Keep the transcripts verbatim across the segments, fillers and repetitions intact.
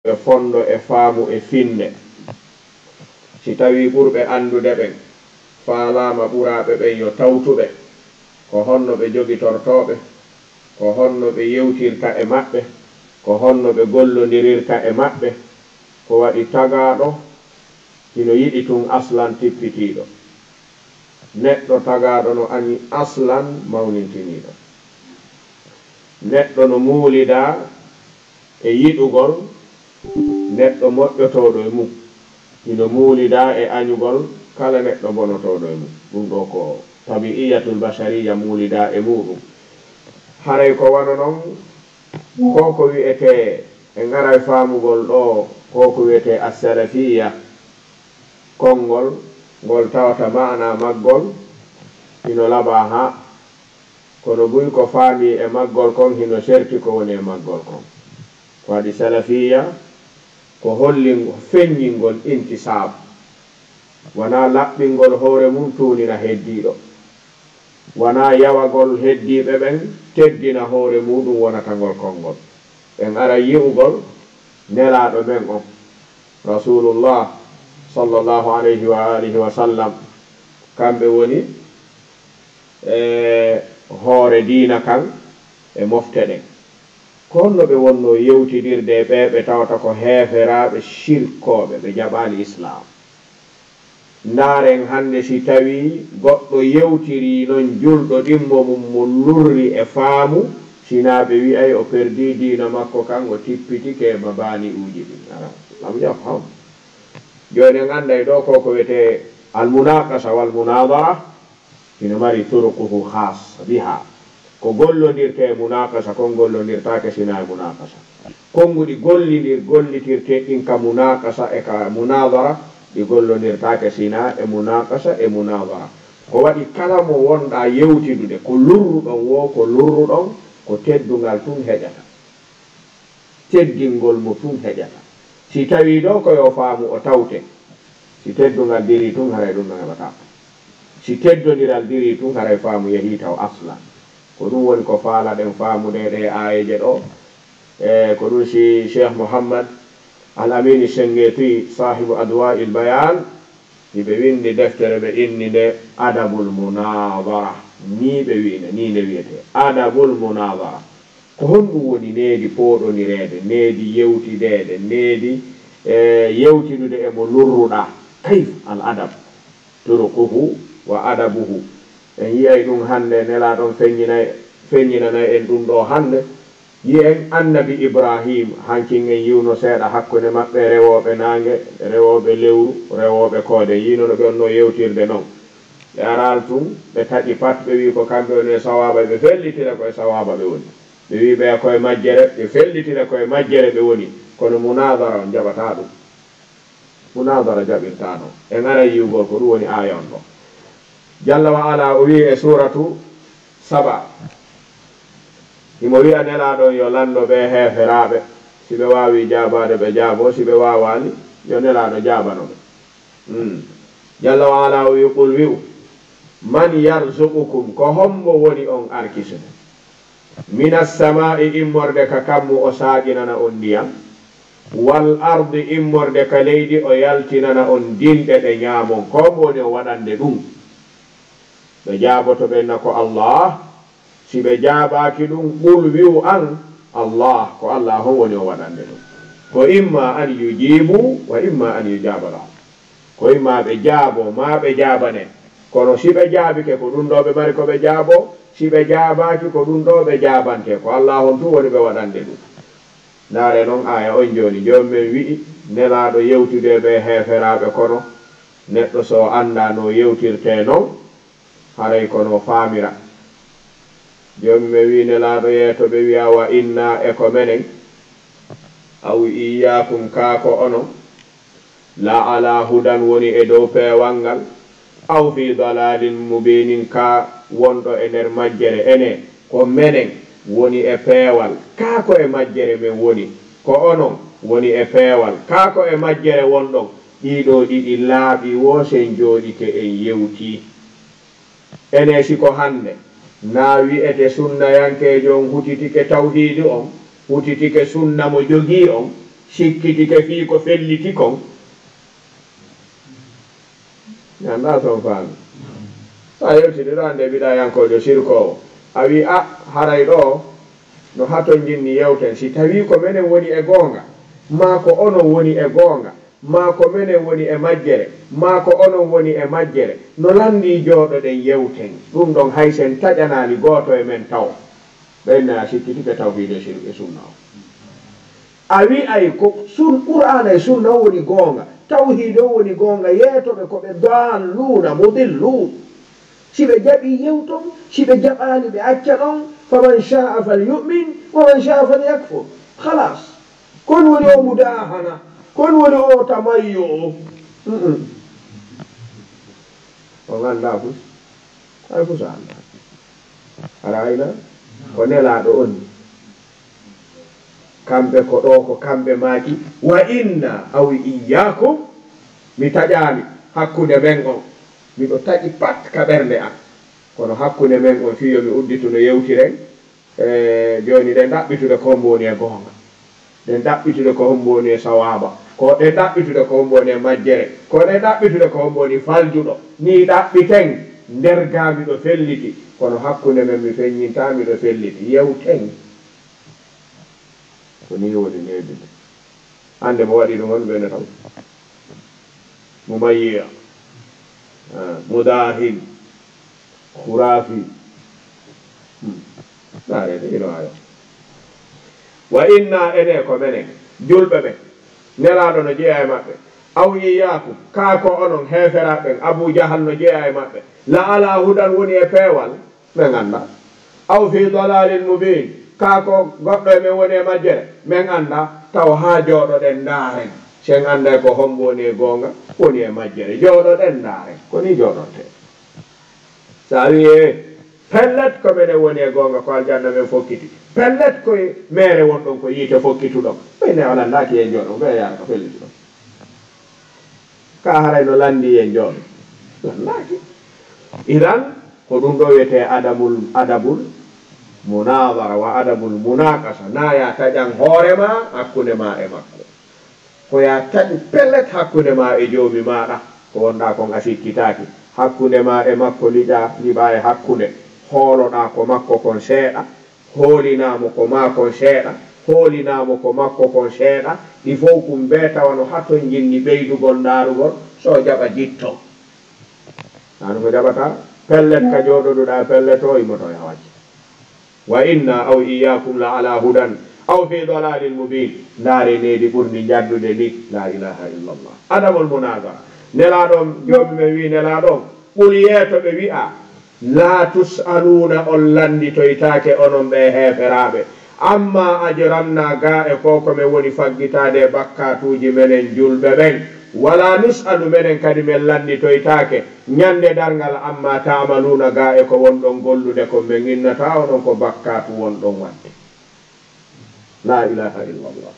ɓe fonndo e faamu e finnde. Si tawii ɓurɓe anndude ɓen faalaama ɓuraaɓe ɓen yo tawtu ɓe, ko honno ɓe jogitortoo ɓe? Ko honno ɓe yewtirta e maɓɓe? Ko honno ɓe gollondirirta e maɓɓe? Ko waɗi tagaaɗo hino yiɗi tun aslan tippitiiɗo. Neɗɗo tagaaɗo no añi aslan mawnintiniiɗo. Neɗɗo no muulidaa e yiɗugol neɗɗo moƴƴotooɗo e mum. Hino muulidaa e añugol kala neɗɗo bonotooɗo e mum. Ɗun ɗoo ko tabi'iyatul bashariya muulidaa e muuɗum. Haray ko wano non, ko ko wi'etee, en aray faamugol ɗoo, ko ko wi'etee as-salafiyya, konngol ngol tawata maana maggol hino labaa haa, kono buy ko faandii e maggol kon hino serti ko woni e maggol kon. Ko waɗi salafiyya ko hollin-, feññingol intisaabu, wanaa laɓɓingol hoore mum tuunina heddiiɗo. Wanaa yawagol heddiiɓe ɓen teddina hoore muuɗum wonatangol konngol. En ara yi'ugol Nelaaɗo men on, Rasuulullah sallallahu alayhi wa alihi wa sallam, kamɓe woni e hoore diina kan e mofte ɗen. Ko honno ɓe wonnoo yewtidirde e ɓee ɓe tawata ko heeferaaɓe, sirkooɓe, ɓe jaɓaali Islaam? Ndaaren hannde, si tawii goɗɗo yewtirii non julɗo ɗimmo mum mo lurri e faamu, sinaa ɓe wi'ay o perdii diina makko kan, o tippitike e mabaani'uuji ɗin. Ara, lam yafham. Jooni en annday ɗoo ko ko wiyetee al-munaaqasha wal munaadara, hino mari turuquhu khaassa biha. Ko gollondirtee e munaaqasha, kon gollondirtaake sinaa e munaaqasha. Konnguɗi gollindir-, gollitirtee ɗin ka munaaqasha e ka munaadara, ɗi gollondirtaake sinaa e munaaqasha e munaadara. Ko waɗi kala mo wonɗaa yewtidude, ko lurruɗon woo, ko lurruɗon, ko teddungal tun heƴata. Teddingol mo tun heƴata. Si tawii ɗoo ko yo faamu o tawte, si teddungal dirii tun, haray ɗun non heɓataa. Si teddondiral dirii tun, haray faamu yehii taw aslan. Ko ɗun woni ko faalaɗen faamude e ɗee aayeeje ɗoo. E ko ɗun si Cheikh Muhammad Al Amin Shenqiti, saahibu Adwa'il Bayan, hiɓe winndi deftere, ɓe inni nde Adabul Munadara. Nii ɓe wi'i nde, nii nde wi'etee, Adabul Munadara. Ko honɗun woni needi pooɗondireede, needi yewtideede, needi, e, yewtidude e mo lurruɗaa? Kayf al adab, turuquhu wa adabuhu. En yi'ay ɗun hannde, Nelaaɗo on feññinay, feññinanay en ɗun ɗoo hannde. Yi'en Annabi Ibrahim, hankin en yi'uno seeɗa hakkunde maɓɓe rewooɓe naange, rewooɓe lewru, rewooɓe koode. Yi'uno no ɓe wonnoo yewtirde non. Ɓe araali tun, ɓe taƴi pat, ɓe wi'i ko kamɓe woni e sawaaba, ɓe fellitira ko e sawaaba ɓe woni. Ɓe wi'i ɓe ko e majjere, ɓe fellitira ko e majjere ɓe woni. Kono munaadara on jaɓataa ɗun. Munaadara jaɓirtaano. En aray yi'ugol ko ɗun woni aaya on ɗoo. Jalla wa ala o wi'i e suuratu Saba, himo wi'a Nelaaɗo on yo lanndo ɓee heeferaaɓe, si ɓe waawii jaabaade ɓe jaaboo, si ɓe waawaali yo Nelaaɗo jaabano ɓe. Hmm. Jalla wa ala o wi'i, qul, wi'u, man yarzuqukum, ko hombo woni on arkisude? Minas samaa'i, immorde ka kammu o saaƴinana on ndiyam, wal ardi, immorde ka leydi o yaltinana on dinɗe ɗe ñaamon, ko hombo woni o waɗande ɗun? Ɓe jaaboto ɓe na ko Allah. Si ɓe jaabaaki ɗun, qul, wi'u an, Allah, ko Allah on woni o waɗande ɗun. Ko imma an yujibu wa imma an yujaba lahum. Ko imma ɓe jaaboo, maa ɓe jaabanee. Kono si ɓe jaabike, ko ɗun ɗoo ɓe mari ko ɓe jaaboo. Si ɓe jaabaaki, ko ɗun ɗoo ɓe jaabantee. Ko Allah on tun woni ɓe waɗande ɗun. Ndaaree non aaya on jooni. Joomi men wi'i Nelaaɗo yewtude e ɓee heeferaaɓe, kono neɗɗo si o anndaa no yewtirtee non, haray ko no faamira. Joomi men wi'i Nelaaɗo, yeeto ɓe wi'a, wa inna, e ko menen, aw iyyaakum, kaa ko onon, la ala hudan, woni e dow peewal ngal, aw fi dalalin mubinin, kaa wonɗo e nder majjere. Ene, ko menen woni e peewal, kaa ko e majjere men woni, ko onon woni e peewal, kaa ko e majjere wonɗon. Ɗii ɗoo ɗiɗi laaɓi woo si en jooɗike en yewtii. Ene si ko hannde na wi'ete sunnayankeejo on hutitike tawhiidu on, hutitike sunna mo jogii on, Sikkitike fii ko felliti kon. Mi anndaa so on faami. So a yewtidi ɗo hannde e bidayankoojo sirkoowo, a wii, "A, haray ɗo no hatonjinni yewten, si tawii ko menen woni e goonga, maa ko onon woni e goonga, maa ko menen woni e majjere, maa ko onon woni e majjere, no lanndii jooɗoɗen yewten. Ɗum ɗon hay sen taƴanaali gooto e men tawo." Ɓen ne a sikkitike tawhiid e sir-, e sunna o. A wi'ay ko sun-, Qur'aana e sunna o woni goonga, tawhiid o woni goonga, yeetoɓe ko ɓe daalluuna, mudilluun. Si ɓe jaɓii yewton, si ɓe jaɓaali ɓe acca ɗon, faman shaa'a falyu'min, wa man shaa'a falyakfur. Khalaas. Kon woni o mudaahana, kon woni o tamayyo o. Mm-mm. On anndaa fus, hay fus a anndaa. Aɗa ayna? Ko Nelaaɗo on ni. Kamɓe ko ɗo, ko kamɓe maaki, "Wa inna aw iyyaakum." Mi taƴaali hakkunde men on. Miɗo taƴi pat ka ɓernde an. Kono hakkunde men on, fii yo mi udditu no yewtiren. E, jooni ɗen ɗaɓɓitude ko hombo woni e goonga. Ɗen ɗaɓɓitude ko hombo woni e sawaaba. Ko ɗen ɗaɓɓitude ko hombo woni e majjere. Ko ɗen ɗaɓɓitude ko hombo woni faljuɗo. Nii ɗaɓɓiten, nder gaa miɗo felliti. Kono hakkunde men mi feññintaa miɗo felliti. Yewten. Ko nii woni neeɓi nde. Hannde mo waɗi ɗum on ɓe no taw. Mumayyi'a. Ah, mudaahin. Khuraafi. Hmm. Ndaaree de ino ayo. Wa inna, ene ko menen, julɓe ɓen. Nelaaɗo no jeyaa e maɓɓe. Aw iyyaakum, kaa ko onon heeferaaɓe ɓen, Abu Jahal no jeyaa e maɓɓe. La ala hudan, woni e peewal. Men anndaa. Aw fii dalaalin mubiin, kaa ko goɗɗo e men woni e majjere, men anndaa, taw haa jooɗoɗen ndaaren. Si en annday ko hombo woni e goonga, woni e majjere. Jooɗoɗen ndaaren. Ko nii jooɗortee. Si a wi'ii, "Pellet ko menen woni e goonga, ko aljanna men fokkiti. Pellet ko e meere wonɗon, ko yiite fokkituɗon." Ɓe ne o lanndaaki en jooɗo, ɓe yaara ko fellituɗon. Ka haray no lanndii en jooɗo? Lanndaaki. Idan, ko ɗum ɗo wiyetee adamul, adabul munaadara wa adabul munaaqasha. Naa ya taƴan hoore maa hakkunde maa e makko. Ko ya taƴu pellet hakkunde maa e Joomi maaɗa. Ko wonɗaa kon a sikkitaaki. Hakkunde maa e makko liƴaa, liɓaa e hakkunde. Hooloɗaa ko makko kon seeɗa. Hoolinaa mo ko maa kon seeɗa, hoolinaa mo ko makko kon seeɗa, ɗi fow kum bee tawa no hatonjinni ɓeydugol ndaarugol, so jaɓa jitto. Nanu ko jaɓata, pellet ka jooɗoɗuɗaa, pellet o immoto e hooje. Wa inna aw iyyaakum la ala hudan, aw fi dalalin mubin. Ndaare needi ɓurndi njaddude ndi, la ilaha illallah. Adamul munazara. Nelaaɗo on, Joomi men wi'i Nelaaɗo on, qul yeeto ɓe wi'a, laa tus'aluuna, on lannditoytaake onon ɓee heeferaaɓe, ammaa ajramnaa, gaa e ko ko men woni faggitaade e bakkaatuuji menen julɓe ɓen, walaa nus'alu, menen kadi men lannditoytaake ñande darngal, ammaa ta'maluuna, gaa e ko wonɗon gollude kon, men innataa onon ko bakkaatu wonɗon waɗde. Laa ilaaha illallah.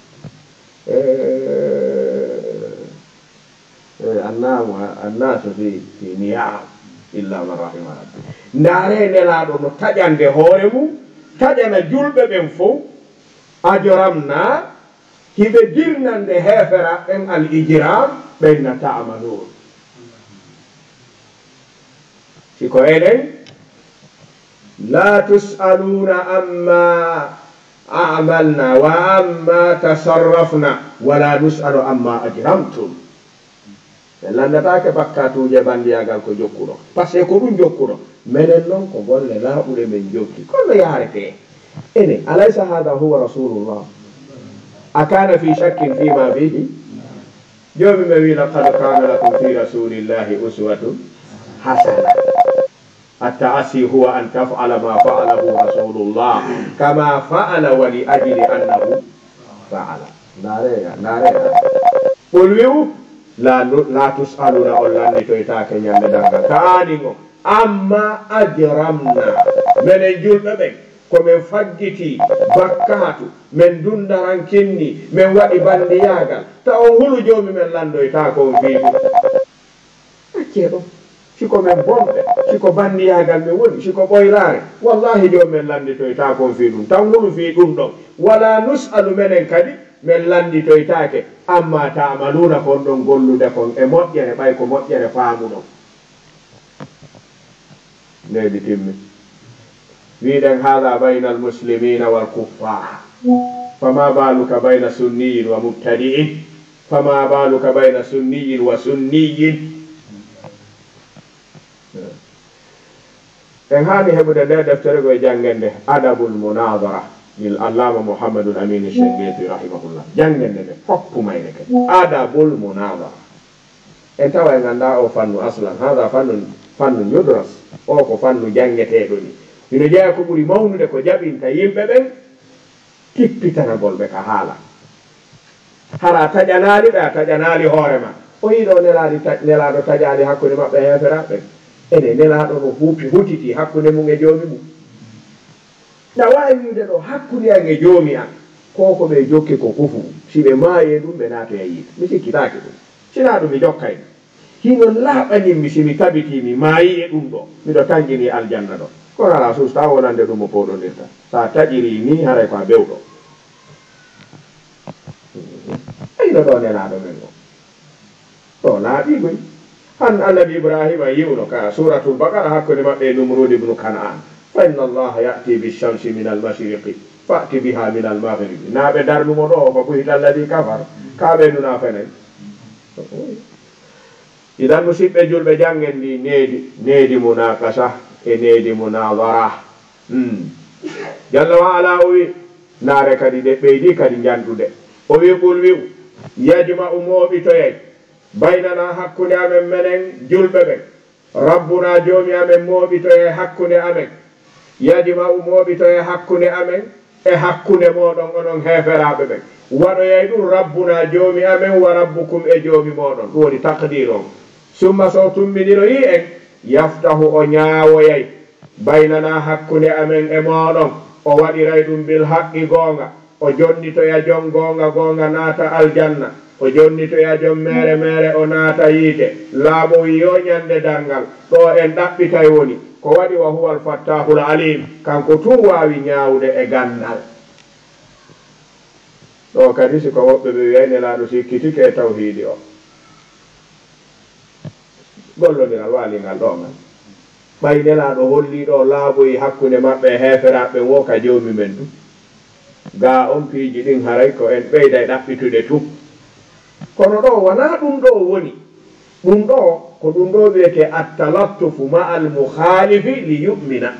Eh, eh, annamu, annaasu fi, fi niyaam, illa man rahima rabbi. Ndaaree Nelaaɗo no taƴande hoore mum, taƴana julɓe ɓen fow, ajramnaa, hiɓe dirnande heeferaaɓe ɓen al ijraam, ɓe inna ta'maluun. Si ko enen, laa tus'aluuna ammaa a'malnaa wa ammaa tasarrafnaa, walaa nus'alu ammaa ajramtum. En lanndataake bakkaatuuje e banndiyaagal ko jokkuɗon. Parce que ko ɗum jokkuɗon. Menen non ko golle laaɓuɗe men jokki. Kono yaaretee. Ene, alaysa haadha huwa rasuulullah? Akaana fii shakkin fii maa fiihi? Joomi men wi'i, laqad kaana lakum fii rasuulillahi uswatun hasana. At-ta'assi huwa an taf'ala ma fa'alahu rasulullah kama fa'ala wa li ajli annahu fa'ala. Ndaaree ya, ndaaree ya. Qul wi'u, laa nu-, laa tus'aluuna, on lannditoytaake ñande darngal. Ka aanin on. Amma ajramna, menen julɓe ɓen, ko men faggitii bakkaatu, men dundarankinni, men waɗi banndiyaagal. Ta on hulu Joomi men lanndoytaako on fii ɗum. Accee ɗum. Si ko men bonɓe, si ko banndiyaagal men woni, si ko ɓoyraare, wallaahi Joomi men lannditoytaako on fii ɗum. Tan hulu fii ɗum ɗon. Walaa nus'alu, menen kadi, Men lannditoytaake, amma ta'maluuna, kon ɗon gollude kon e moƴƴere, ɓay ko moƴƴere faamuɗon. Needi timmi. Wi'uɗen, "Haadha bayna al-muslimiina wal kuffaar." Fama baaluka bayna sunniyin wa mubtadi'in? Fama baaluka bayna sunniyin wa sunniyin? En haani heɓude nde deftere go e janngende Adabul Munadara, lil Allama Muhammadul Amin Shinqiti rahimahullah. Janngende nde foppu mayre ke. Adabul Munadara. En tawa en anndaa o fannu aslan. Hada fannun, fannun yudras. O ko fannu janngeteeɗo ni. Ino jeyaa ko ɓuri mawnude ko jaɓinta yimɓe ɓen, tippitanagol ɓe ka haala. Hara a taƴanaali ɓe, a taƴanaali hoore ma. O yiɗo nelaadi ta-, nelaaɗo taƴaali hakkunde maɓɓe e heeferaaɓe. Ene nelaaɗo no huupi hutiti hakkunde mum e joomi mum. Na waawi wi'ude ɗo hakkunde an e joomi an, ko ko ɓe jokki ko kufru. Si ɓe maayi e ɗum, ɓe naatoya yiite. Mi sikkitaaki ɗum. Sinaa ɗum mi jokkay. Hino laaɓanimmi si mi tabitii mi maayi e ɗum ɗo. Miɗo tanƴinii aljanna ɗo. Kono alaa suusta wonande ɗum mo pooɗondirta. Sa taƴirii nii, haray ko a bewɗo. Ayno ɗo nelaaɗo men o. Ɗo laaɓii koy. Han Annabi Ibrahima yi'uno ka Suuratul Baqara hakkunde maɓɓe e Numruud ibnu Kan'aan. "Fa inna Allaha ya'ti bi shamsi min al mashriqi, fa'ti biha min al maghribi." Na ɓe darnumo ɗo, "Fa buhita alladhi kafar." Ka ɓe nuna fenay. Idan, musiɓɓe julɓe, janngen ndi needi, needi munaqasha e needi munadara. Hmm. Jalla wa ala o wi, naare kadi ɗe ɓeydi kadi njanɗude. O wi, "Qul" wi'u, "yajma'u" mooɓitoyay, "baynana" hakkunde amen menen julɓe ɓen, "Rabbuna" joomi amen mooɓitoyay hakkunde amen, "yajma'u" mooɓitoyay hakkunde amen e hakkunde mooɗon onon heeferaaɓe ɓen, waɗoyay ɗum "Rabbuna" joomi amen "wa rabbukum" e joomi mooɗon, ɗum woni taqdiir on. Summa so o tumminiroyii en, "yaftahu" o ñaawoyay, "baynana" hakkunde amen e mooɗon, o waɗiray ɗum "bil haqqi" goonga, o jonnitoya jom goonga, goonga naata aljanna, o jonnitoya jom meere, meere o naata yiite. Laaɓowi yo ñande darngal, ɗo en ɗaɓɓitay woni, ko waɗi "wa huwal fattaahul aliim", kanko tun waawi ñaawde e ganndal. Ɗo kadi, si ko woɓɓe ɓe wi'ay Nelaaɗo sikkitike e tawhiidi o. Gollondiral waaliingal ɗo ngal. Ɓay Nelaaɗo holliiɗo o laaɓoyi hakkunde maɓɓe e heeferaaɓe ɓen wo ka Joomi men tun. Gaa on piiji ɗin haray ko en ɓeyday ɗaɓɓitude tun. Kono ɗo wanaa ɗum ɗo woni. Ɗum ɗo, ko ɗum ɗo wi'etee at-talattufu ma'al mukhaalifi li yu'mina.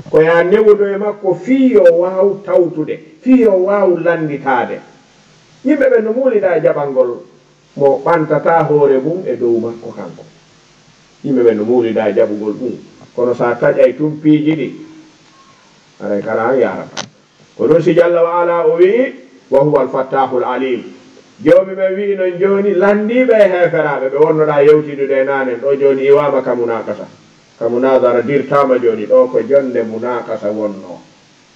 Ko yaa newodo e makko fii yo waaw tawtude, fii yo waaw lannditaade. Yimɓe ɓen no muulidaa jaɓangol mo ɓantataa hoore mum e dow makko kanko. Yimɓe ɓen no muulidaa jaɓugol ɗum. Kono so a taƴay tun piiji ɗi, haray kala an yahrata. Ko ɗum si Jalla wa Ala o wi'i, "Wa huwa al-fattahul alim." Joomi men wi'i non jooni, lanndiiɓe e heeferaaɓe ɓe wonnoɗaa yewtidude e naanen ɗo jooni iwaama ka munaqasa. Ka munazara dirtaama jooni ɗo ko jonnde munaqasa wonnoo.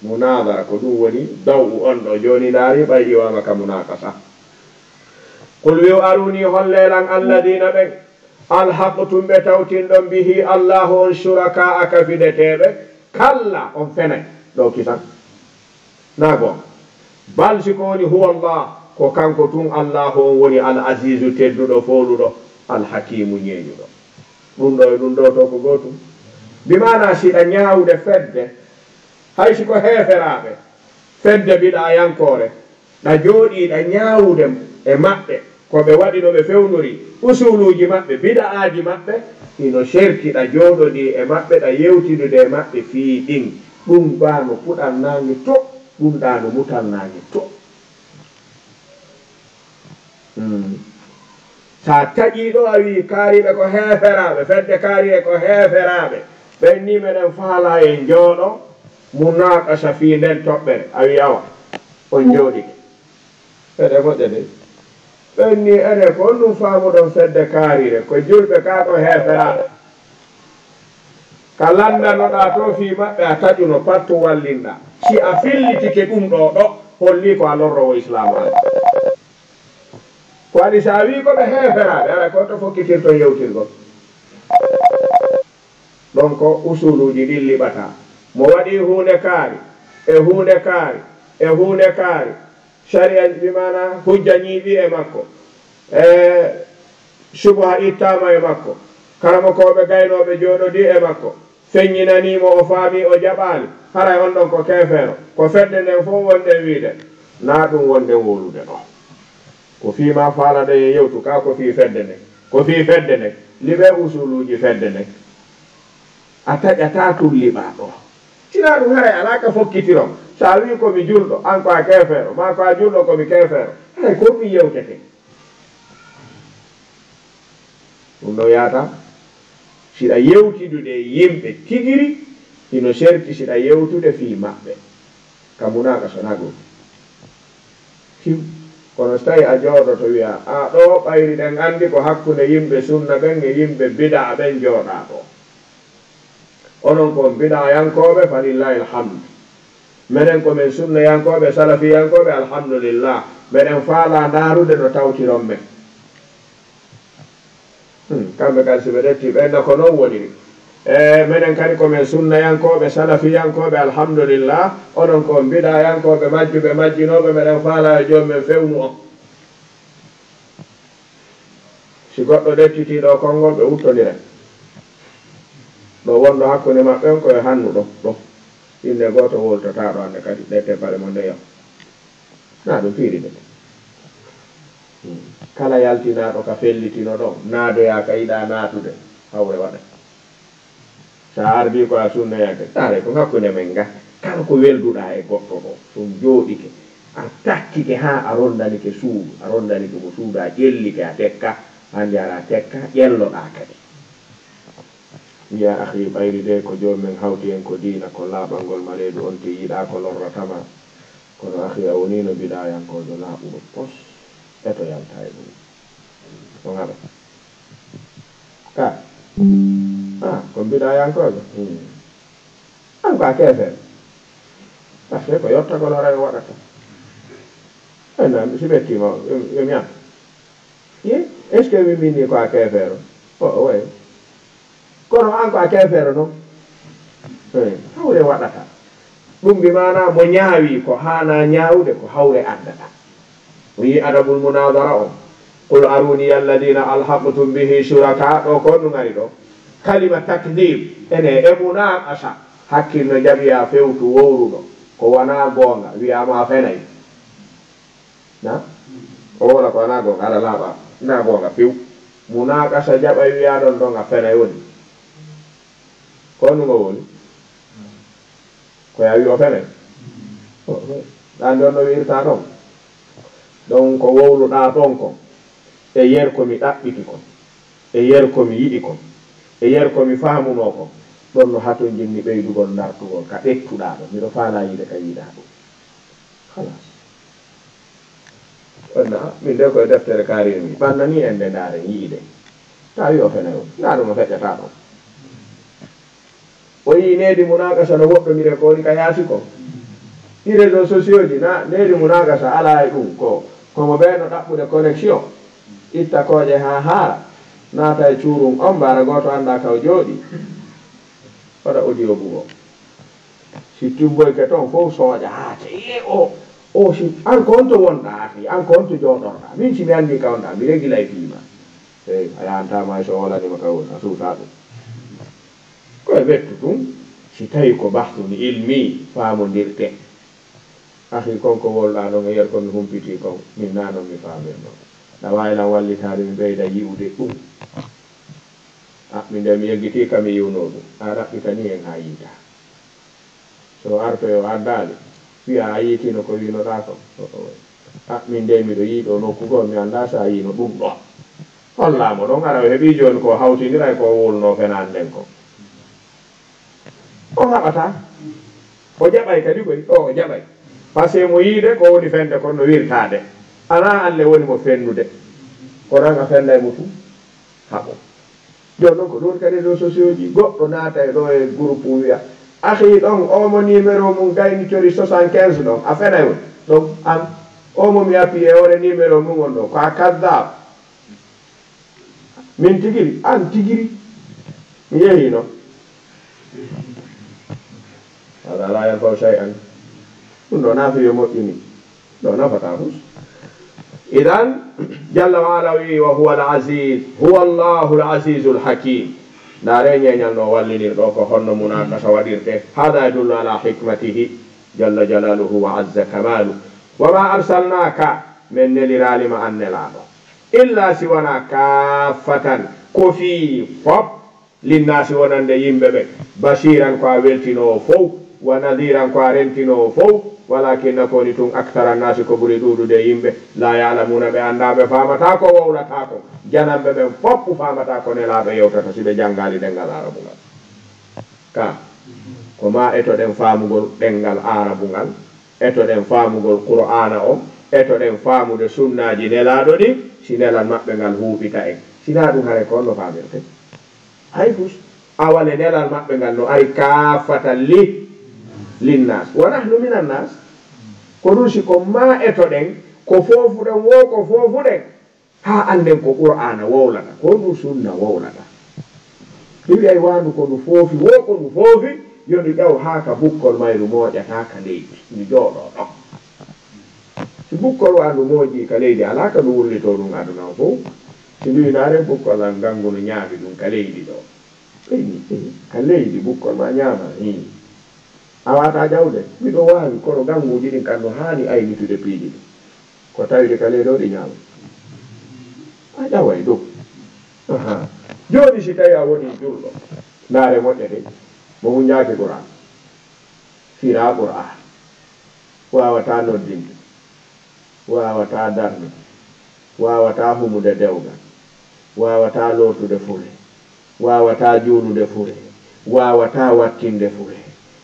Munazara ko ɗum woni daw'u on ɗo jooni ndaari ɓay iwaama ka munaqasa. Qul wi'u aruni holle lan alladina ɓen alhaqtum ɓe tawtinɗon bihi Allahu on shuraka'a ka fideteeɓe. Kalla on fenay ɗo kisan. Na goonga. Bal si ko woni huwa Allah, ko kanko tun Allahu on woni al azizu tedduɗo fooluɗo, al hakimu ñeeñuɗo. Ɗum ɗo e ɗum ɗo to ko gootum. Bi maana si ɗa ñaawude fedde, hay si ko heeferaaɓe, fedde bid'ayankoore, ɗa jooɗii ɗa ñaawude e maɓɓe, ko ɓe waɗi no ɓe fewnori, usuluuji maɓɓe, bida'aaji maɓɓe, hino serti ɗa jooɗodii e maɓɓe, ɗa yewtidude e maɓɓe fii ɗin. Ɗum ɗaa no puɗal naange to, ɗum ɗaa no mutal naange to. Hmm. Sa taƴii ɗo a wii kaariiɓe ko heeferaaɓe, fedde kaariiɓe ko heeferaaɓe, ɓen ni meɗen faalaa en jooɗo, munaqasha fii nden toɓɓere, a wii awa, on jooɗike. Eɗe moƴƴa de. Ɓen ni enen ko honɗum faamuɗon fedde kaariire, ko julɓe kaa ko heeferaaɓe? Ka lanndanoɗaa to fii maɓɓe a taƴuno pattu wallinɗaa. Si a fillitike ɗum ɗo ɗo, hollii ko a lorroowo Islaamu an. Ko waɗi si a wii ko ɓe heeferaaɓe, aray ko to fokkitirton yewtirgol. Ɗon ko usuluuji ɗin liɓata. Mo waɗi huunde kaari, e huunde kaari, e huunde kaari. Sariya bi maana hujja ñiiɓi e makko. E subaha ittaama e makko. Karamokooɓe gaynooɓe jooɗodii e makko. Feññinanii mo, o faami, o jaɓaali. Haray on ɗon ko keefeero. Ko fedde nden fof wonɗen wiide. Naa ɗum wonɗen wowlude ɗo. Ko fii ma faalaɗen e yewtu ka, ko fii fedde nden. Ko fii fedde nden. Liɓee usuluuji fedde nden. A taƴataa tun liɓaa ɗo. Sinaa ɗum haray alaa ka fokkitiron. So a wii ko mi julɗo, an ko a keefeero, maa ko a julɗo ko mi keefeero. Haray ko mi yewtete. Ɗum ɗo yaata, siɗa yewtidude e yimɓe tigiri, hino serti siɗa yewtude fii maɓɓe. Ka munaaka so nago. Fiw. Kono so tawi a jooɗoto wi'a, a ɗo ɓayri ɗen anndi ko hakkunde yimɓe sunna ɓen e yimɓe bidaa ɓen jooɗaa ɗo. Onon ko on bidaa yankooɓe, falillahi alhamdu. Menen ko men sunna yankooɓe, salafi yankooɓe, alhamdulillah. Meɗen faalaa ndaarude no tawtiron men. Hmm, kamɓe kadi si ɓe ƴetti ɓen ko non woniri. E menen kadi ko men sunnayankooɓe, salafiyankooɓe, alhamdulillah. Onon ko on bidaa yankooɓe, majjuɓe, majjinooɓe, meɗen faalaa yo joom men fewnu on. Si goɗɗo ƴettitii ɗo konngol, ɓe wuttondiray. Ɗo wonɗo hakkunde maɓɓe on ko e hannu ɗo, ɗo. Innde gooto wowltataa ɗo hannde kadi, ɗe tebbale mo ndeya. Na ɗum fiiri de. Hmm. Kala yaltinaaɗo ka fellitino ɗon, naadoyaa ka yiɗaa naatude, hawre waɗa. Sa ardii ko a sunnayanke, taare ko hakkunde men nga. Kala ko welduɗaa e goɗɗo ɗo, so on jooɗike, a takkike haa a rondanike suudu, a rondanike mo suudu, a ƴellike, a tekka, hannde aɗa tekka, ƴelloɗaa kadi. Wi'a, akhi, ɓayri de ko joom men hawti en ko diina, ko laaɓangol ma reedu on tigi yiɗaa ko lorrata ma. Kono akhi, a wonii no bidaayankoojo laaɓuɗo pos, e to yalta e ɗum. On haɗa. Ka. Ah, ko bidaayankoojo? Hmm. An ko a keefeero. Parce que ko yottagol hoore o waɗata. Ay, na, si ɓe tiima, yo, yo mi an. Ye, est-ce que mi minni ko a keefeero? O, o, way. Kono an ko a keefeero non? Eh, hawre waɗata. Ɗum bi maana mo ñaawi ko haana ñaawude ko hawre addata. O yi adabul munadara on. Qul aruni alladina alhaqtum bihi shuraka. Ɗo ko ɗum ari ɗo. Kalima takdib. Ene e munaqasha. Hakkil no jaɓi a fewtu wowruɗo. Ko wana goonga. Wi'ama a fenay. Na? O wona ko ana goonga, aɗa laaɓa. Na goonga few. Munaqasha jaɓay wi'a ɗon ɗon a fenay woni. Ko honɗum o woni? Ko ya wi o fenay? O, o. Ɗan ɗon no wi'irta ɗon. Ɗon ko wowluɗaa ɗon kon. E yer ko mi ɗaɓɓiti kon. E yer ko mi yiɗi kon. E yer ko mi faamunoo kon. Ɗon no hatonjinmi ɓeydugol ndartugol ka ƴettuɗaa ɗon. Miɗo faalaa yiide ka yiiɗaa ɗum. Halas. Wonna, min de koye deftere kaariymi. Ɓannanii en nde ndaaren yiide. Tawi o fenay on. Ndaa ɗum o feƴƴata ɗon. O yii needi munaqasha no woɗɗondire ko woni ka yaasi ko. Ɗi réseaux sociaux ji, na needi munaqasha alaa e ɗum ko, komo ɓe no ɗaɓɓude connexion. Itta kooƴe haa haara. Naata e cuurum on, mbaara gooto anndaa ka o jooɗi. Waɗa audio bugo. Si timboyke ton fof sooƴa haa te, ye o, o si, an ko honto wonɗaa, an ko honto jooɗorɗaa? Min si mi anndi ka wonɗaa, mi regilay fii ma. Eey, a yahantaa ma so o walanima ka woni, a suusaa ɗum. Ko e ɓettu ɗum, si tawi ko bahthun ilmi, faamondirte. Akhi, kon ko wolɗaa ɗon e yer ko mi humpitii kon, min naa non mi faamir non. Na waawi lan wallitaade mi ɓeyda yi'ude ɗum. A, min de mi yeggitii ka mi yi'unoo ɗum. A ɗaɓɓitanii en haa yiita. So artoy o addaali, wi'a a yiitino ko wi'unoɗaa kon. O, o. A, min de miɗo yi'i ɗo nokku goo, mi anndaa so a yi'ino ɗum ɗoo. Hollaa mo ɗon, hara o heɓii jooni ko hawtindiray ko o wowlunoo fenaande nden kon. O haɓataa. O jaɓay kadi koy, o, o jaɓay. Parce que mo yiide ko woni fende kon no wirtaade. Alaa Alla woni mo fennude. Kono an a fenday mo tun. Haɓo. Jooni non ko ɗum woni ka réseaux sociaux ji, goɗɗo naatay ɗo e groupe wi'a, akhi ɗon, o mo numéro mum gaynitori soixante-quinze ɗon, a fenay woni. Ɗon an, o mo mi appuyé hoore numéro mum on ɗo, ko a kaddab. Min tigiri, an tigiri. Mi yehi non. Hada la yanfa'u shay'an. Ɗum ɗo nafi yo moƴƴini. No nafata fus. Idan, Jalla wa Ala wi, "Wa huwa al-aziz, huwa Allahu al-azizul hakim." Ndaare ñeeñal no wallinirɗo ko honno munakasa waɗirte. Hada yadullu ala hikmatihi, jalla jalaluhu wa azza kamalu. "Wa ma arsalnaka," men neliraali ma an nelaaɗo, "illa si wona kaffatan," ko fii fop, "linnaasi wonande yimɓe ɓe, bashiran ko a weltinoowo fow, wa nadhiran ko a rentinoowo fow, walakinna ko woni tun akthara nnaasi ko ɓuri ɗuuɗude e yimɓe, la ya'lamuna ɓe anndaa ɓe faamataa ko wowlataa ko, jananɓe ɓen fow faamataa ko nelaaɗo yewtata si ɓe janngaali ɗenngal aarabu ngal." Ka, ko maa etoɗen faamugol ɗenngal aarabu ngal, etoɗen faamugol Qur'aana on, etoɗen faamude sunnaaji nelaaɗo ɗin, si nelal maɓɓe ngal huuɓita en. Si naa ɗun haray ko honno faamirte? Hay fus, awale nelal maɓɓe ngal no ari kaaffatan li, linnaas. Wa nahnu minan naas. Ko ɗun si ko maa etoɗen, ko foofuɗen woo, ko foofuɗen, haa annden ko Qur'aana wowlata, ko ndu sunna wowlata. Mi wi'ay waandu ko ndu foofi woo, ko ndu foofi, yo ndu ƴaw haa ka bukkol mayru mooƴata ka leydi, ndu jooɗoo ɗon. Si bukkol waandu mooƴii ka leydi, alaa ka ndu wullitoo ɗun aduna on fow. Si ndu wi'i naare bukkol an ngangu no ñaami ɗun ka leydi ɗoo. Ɓe wi'i, "Eyi, ka leydi bukkol maa ñaama, hii. A waawataa ƴawde?" Miɗo waawi, kono nganguuji ɗin kan no haani aynitude piiji ɗin. Ko tawde ka leydi ɗoo ɗi ñaama. A ƴaway ɗun. Ahaa. Jooni si tawii a wonii julɗo, ndaare moƴƴa de, mo hunjaaki Qur'aan. Firaa Qur'aan. Waawataa noddinde. Waawataa darnude. Waawataa humude dewgal. Waawataa lootude fure. Waawataa juulude fure. Waawataa wattinde fure.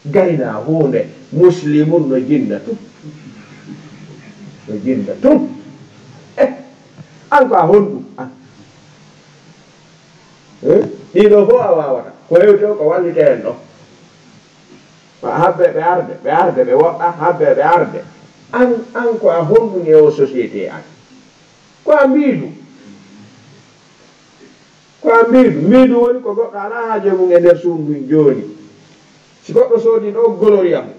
Gaynaa huunde. Muslimun no jinna tun. No jinna tun. Eh, an ko a honɗun? Ah. Eh? Ɗii ɗoo fow a waawataa. Ko hewti on ko wallitee en ɗoo. Habbe ɓe arde, ɓe arde, ɓe woɗɗa, habbe ɓe arde. An, an ko a honɗun e oo société an? Ko a mbiidu. Ko a mbiidu. Mbiidu woni ko goɗɗo alaa haaju e mun e nder suudu ndun jooni. Si goɗɗo soodii ɗoo goloria mun,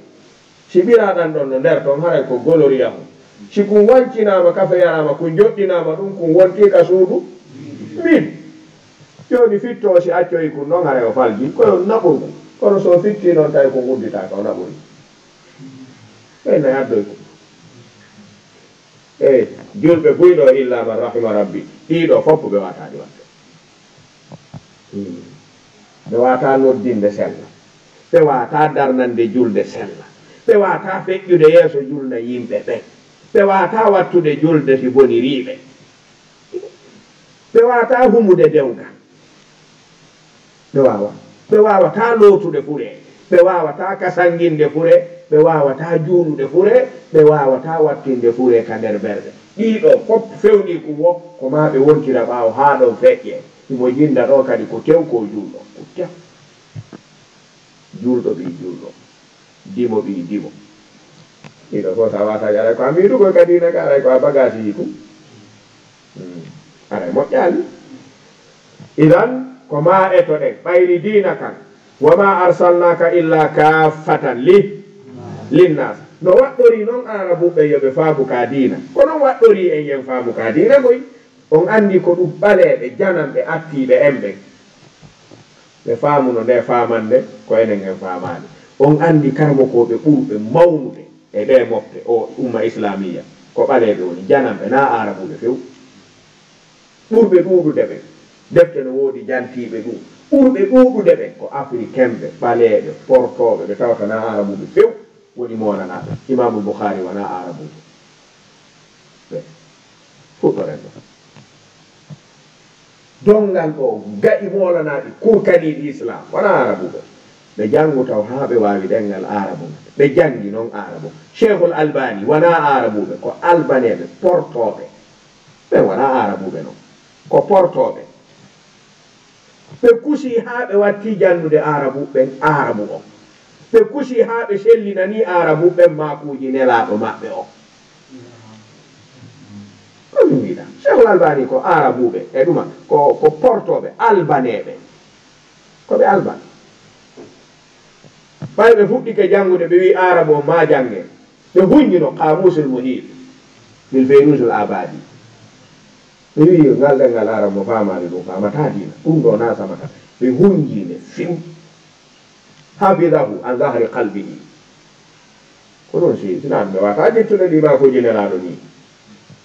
si ɓiraa ɗan ɗon no nder ton, haray ko goloria mun. Si kun wancinaama, kafe yaraama, kun joɗɗinaama ɗun, kun wontii ka suudu mbiidu. Jooni fittoo si accoyi kun non, haray o faljii, ko yo naɓoy kun. Kono si o fittii non tawi kun udditaaka, o naɓoyi. Ɓen na addoy kun. E julɓe buy ɗoo, illa man rahima rabbi, ɗii ɗoo fow ɓe waawataa ɗi waɗde. Hmm. Ɓe waawataa noddinde sella. Ɓe waawataa darnande julde sella. Ɓe waawataa feƴƴude yeeso julna yimɓe ɓen. Ɓe waawataa wattude julde si bonirii ɓe. Ɓe waawataa humude dewgal. Ɓe waawa. Ɓe waawataa lootude fure. Ɓe waawataa kasanginde fure. Ɓe waawataa juulude fure. Ɓe waawataa wattinde fure ka nder ɓerɗe. Ɗii ɗoo fow fewnii kun woo, ko maa ɓe wontira ɓaawo haa ɗon feƴƴee. Himo jinna ɗoo kadi ko tew ko julɗo. Ko tew. Julɗo ɓii julɗo. Dimo ɓii dimo. Ɗii ɗoo fow si a waawataa ɗi, aray ko a mbiidu koy ka diina ka, aray ko a bagaasii tun. Hmm. Aray moƴƴaali. Idan, ko maa etoɗen, ɓayri diina kan. Wa ma arsalnaka illa kaffatan li, linnas. No waɗɗorii non Aarabuɓe yo ɓe faamu ka diina. Ko non waɗɗorii en yo en faamu ka diina koy. On anndi ko ɗun ɓaleeɓe, jananɓe, attiiɓe en ɓen. Ɓe faamuno ndee faamannde, ko enen en faamaali. On anndi karamokooɓe ɓurɓe mawnude e ɗee mofte, oo umma islaamiya, ko ɓaleeɓe woni, jananɓe, naa Aarabuɓe few. Ɓurɓe ɗuuɗude ɓen, defte no woodi jantiiɓe ɗun. Ɓurɓe ɗuuɗude ɓen ko Africain ɓe, ɓaleeɓe, portooɓe, ɓe tawata naa Aarabuɓe few woni moolanaaɓe. Imaamul Bukhaari wanaa Aarabuɓe. Ɓe fuɗɗoren ɗon. Donngal ɗoo ga'i moolanaaɗi kurkaniiɗi Islaam, wanaa Aarabuɓe. Ɓe janngu taw haa ɓe waawi ɗemngal Aarabu. Ɓe janngi non Aarabu. Cheikhul Albani wanaa Aarabuɓe, ko Albaneeɓe, portooɓe. Ɓen wanaa Aarabuɓe non. Ko portooɓe. Ɓe kusii haa ɓe wattii jannude Aarabu ɓen Aarabu on. Ɓe kusii haa ɓe sellinanii Aarabu ɓen maakuuji Nelaaɗo maɓɓe on. Ko min wiɗa? Cheikhul Albani ko Aarabuɓe, e ɗuma, ko, ko portooɓe, Albaneeɓe. Ko ɓe Alban. Ɓay ɓe fuɗɗike janngude, ɓe wi'i Aarabu on maa janngee. Ɓe huññino Qaamuusul Muhiit. Fil Fayruusil Abadi. Ɓe wi'i ngal ɗemngal Arab mo faamaali ɗum faamataa diina. Ɗum ɗo na samata. Ɓe hunji nde few. Hafidahu an zahri qalbihi. Ko ɗum si, si naan ɓe wata ƴettude ɗi maakuuji Nelaaɗo ni.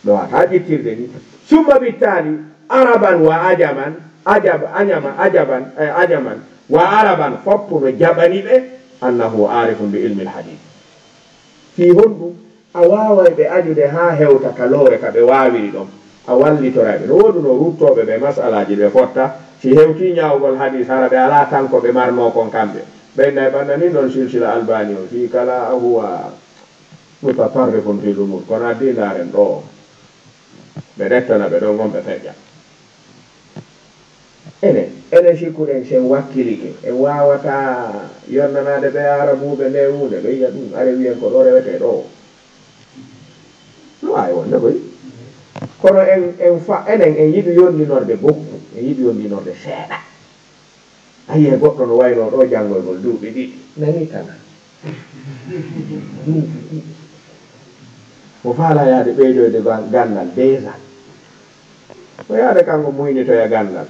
Ɓe wata ƴettirde ni. Summa bittaali, Araban wa ajaman, ajab, anyama, ajaban, eh, ajaman, wa Araban, foppu no jaɓani ɓe, annahu arifun bi ilmil hadith. Fii honɗum? A waaway ɓe añude haa hewta ka lowre ka ɓe waawiri ɗon, a wallitoray ɓe. No woodunoo ruttooɓe ɓe masalaaji ɓe fotta, si hewtii ñaawugol hadiis, hara ɓe alaa tan ko ɓe marnoo kon kamɓe. Ɓe innay ɓanna nin ɗon silsila Albani on, fii kala huwa mutatarrifun fil umur, kono addii ndaaren ɗoo. Ɓe ɗettana ɓe ɗon, on ɓe feƴƴa. Enen, enen sikkuɗen si en wakkilike, en waawataa yonnanaade ɓe Arabuuɓe nde huunde, ɓe yiya ɗum, are wiyen ko ɗo rewetee ɗo. No waawi wonde koy. Kono en, en fa, enen, en yiɗi yonndinorde bokku, en yiɗi yonndinorde seeɗa. A yi'ay goɗɗo no waynoo ɗo janngoygol duuɓi ɗiɗi, nanii kana. Duuɓi ɗiɗi. Mo faalaa yaade ɓeydoyde ga-, ganndal déjà. Ko yaade kanko muynitoya ganndal.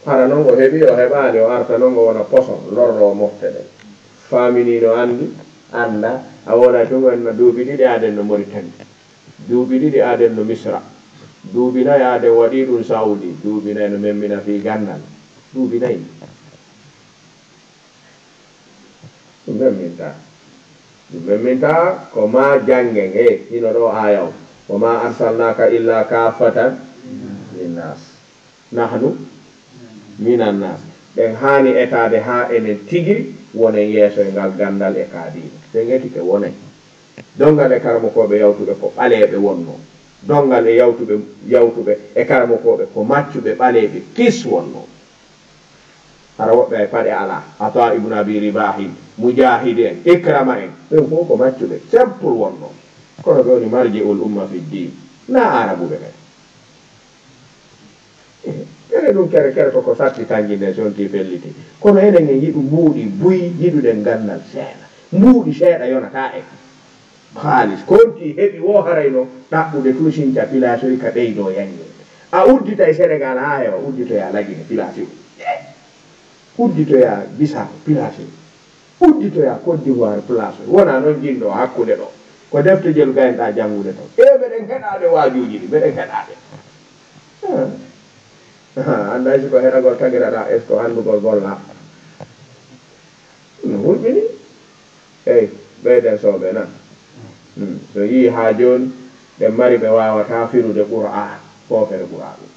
Hara non o heɓi, o heɓaali, o arta non o wona poson, lorroowo mofte ɗen. Faamini no anndi, annda, a wona tun en no duuɓi ɗiɗi aaden no Moritani. Duuɓi ɗiɗi aaden no Misra. Duuɓi nayi aaden waɗi ɗum Saudi. Duuɓi nayi no memmina fii ganndal. Duuɓi nayi. Ɗum memmintaa. Ɗum memmintaa ko maa janngen, e hino ɗo aaya on. Wa maa arsalnaaka illaa kaaffatan linnaas. Nahnu minan naas. Ɓen haani etaade haa enen tigi wonen yeeso e ngal ganndal e kaa diina. Ɓen etike wonen. Donngal e karamokooɓe yawtuɓe ko ɓaleeɓe wonnoo. Donngal e yawtuɓe, yawtuɓe e karamokooɓe ko maccuɓe ɓaleeɓe kis wonnoo. Hara woɓɓe ay paɗe alaa. Ataa ibn Abi Ribaahin, Mujaahid en, Ikrama en, ɓen fof ko maccuɓe, simple wonnoo. Kono ɓe woni marji'ul umma fi diin. Na Arabuɓe ɓen. Ene ɗum kere kere koko satti tanjinde si on tii felliti. Kono enen en yiɗu mbuuɗi buy, yiɗuɗen ganndal seeɗa. Mbuuɗi seeɗa yonataa en. Haalis konti heɓi wo haray no ɗaɓɓude tun sinca pilasoy ka ɓeydoo yaññirde. A udditay Senegal haa hewa, udditoyaa Lagine pilasoy. Udditoyaa Bissau pilasoy. Udditoyaa Côte d'Ivoire pilasoy. Wonaa non jinɗo hakkunde ɗo. Ko defte jelu gaynɗaa janngude ton. E meɗen heɗaade waajuuji ɗi, meɗen heɗaade. Ah. Ah, annday si ko heɗagol tagiraɗaa, est-ce que anndugol gollaa? No hulɓini. Eyi, ɓeyden soɓe na. Hmm. So yii haa jooni, ɓe mari ɓe waawataa firude Qur'aan. Foofere ɓuraa ɗum.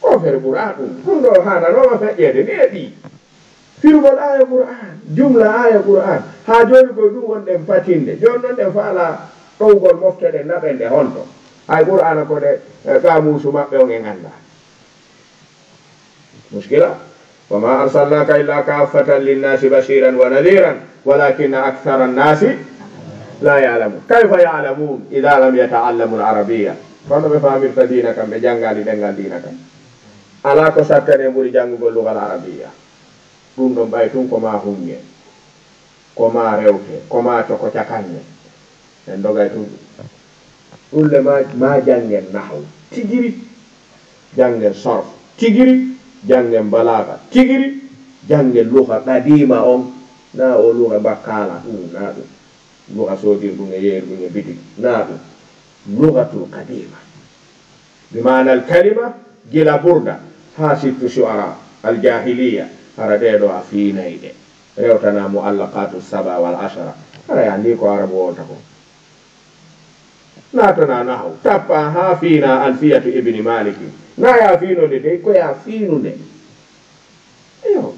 Foofere ɓuraa ɗum. Ɗum ɗo haananooma feƴƴeede, ni e ɗi. Firugol aaya Qur'aan, jumla aaya Qur'aan. Haa jooni koye ɗum wonɗen patinde. Jooni non ɗen faalaa ɗowgol mofte ɗen naɓen ɗe honto. Hay Qur'aana ko ɗe, eh, qaamuusu maɓɓe on en anndaa. Muskila. Wa maa arsalnaaka illaa kaaffatan linnaasi bashiiran wa nadhiiran walaakinna akthara nnaasi laa ya'lamuun. Kayfa ya'lamuun idaa lam yata'allamul arabiyya? Kono ɓe faamirta diina kan, ɓe janngaali ɗemngal diina kan. Alaa ko sattani ɓuri janngugol lugal arabiyya. Ɗum ɗon ɓay tun ko maa hunnge, ko maa rewte, ko maa coko cakanne. En dogay tun ɗum. Ɗum le maa, maa janngen nahaw tigiri, janngen sorf tigiri, janngen balaaga tigiri, janngen luga qadiima on, naa o luga bakkaala ɗum, naa ɗum. Luga soodir ɗum e yeeyir ɗum e bitik, naa ɗum. Lugatul qadiima. Bi maana al kalima, gila Burda haa sittu shu'ara al jaahiliya, hara ɗee ɗoo a fiinay ɗe. Rewtanaa mu'allaqaatu saba wal ashara. Hara a anndi ko Arabu wowlata ko. Naatanaa nahaw, tappaa haa fiinaa Alfiyatu Ibni Maaliki. Naa yaa fiinude dey, ko yaa fiinude. Iyo,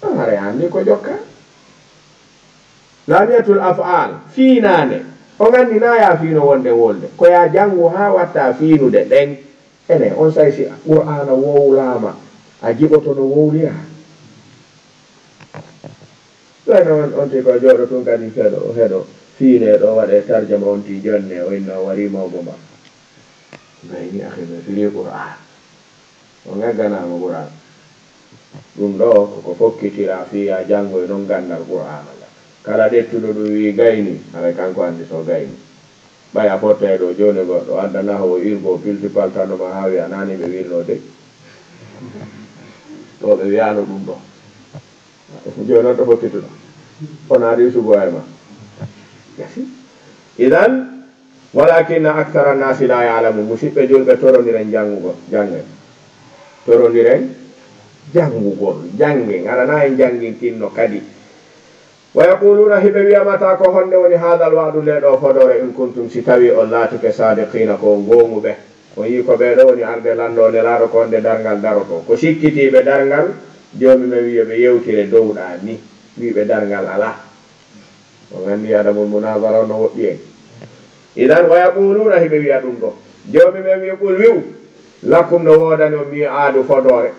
hara a anndi ko jokkaa. Laamiyatul af'aal, fiinaande. On anndi naa yaa fiino wonde wolde. Ko yaa janngu haa watta fiinude ɗen. Ene, onsay si Qur'aana wowlaama, a jiɓoto no wowlira? Ɗoyno on, on tigi ko jooɗo tun kadi feɗo, heɗo, fiine ɗo waɗe tarjama on tii jonne, o inno o warii mawbo ma. Gayni akhi ɓe firi Qur'aan. O ŋagganaama Qur'aan. Ɗum ɗo koko fokkitira fii yaa janngoy non ganndal Qur'aana ngal. Kala ƴettuɗo ɗum wii gayni, haray kanko anndi so gayni. Ɓay a fottay ɗo jooni, goɗɗo addana o irgo pilti paltano ma haa wi'a nani ɓe wirno de. Ɗo ɓe wi'ano ɗum ɗo. Jooni on to fottituɗo. On ari sugo ay ma. Gasi. Idan, walakinna akthara nasi la ya'lamun. Musiɓɓe julɓe, torondiren janngugol, janngen. Torondiren janngugol, janngen. Aɗa na en janngintinno kadi. Wa yaquluna, hiɓe wi'a mata, ko honde woni hadal wa'du, nde ɗo fodoore, in kuntum, si tawi on laatike sadiqina, ko on gooŋuɓe. On yii ko ɓee ɗo woni arde lanndo Nelaaɗo, ko honde darngal daroto. Ko sikkitiiɓe darngal, Joomi men wi'i yo ɓe yewtire dow ɗaa ni, wi'i ɓe darngal alaa. On anndi adamul munazara on no woɗɗi en. Idan, wa yaquluna, hiɓe wi'a ɗum ɗo. Joomi men wi'i, qul, wi'u, lakum, no woodani on mi'aadu, fodoore,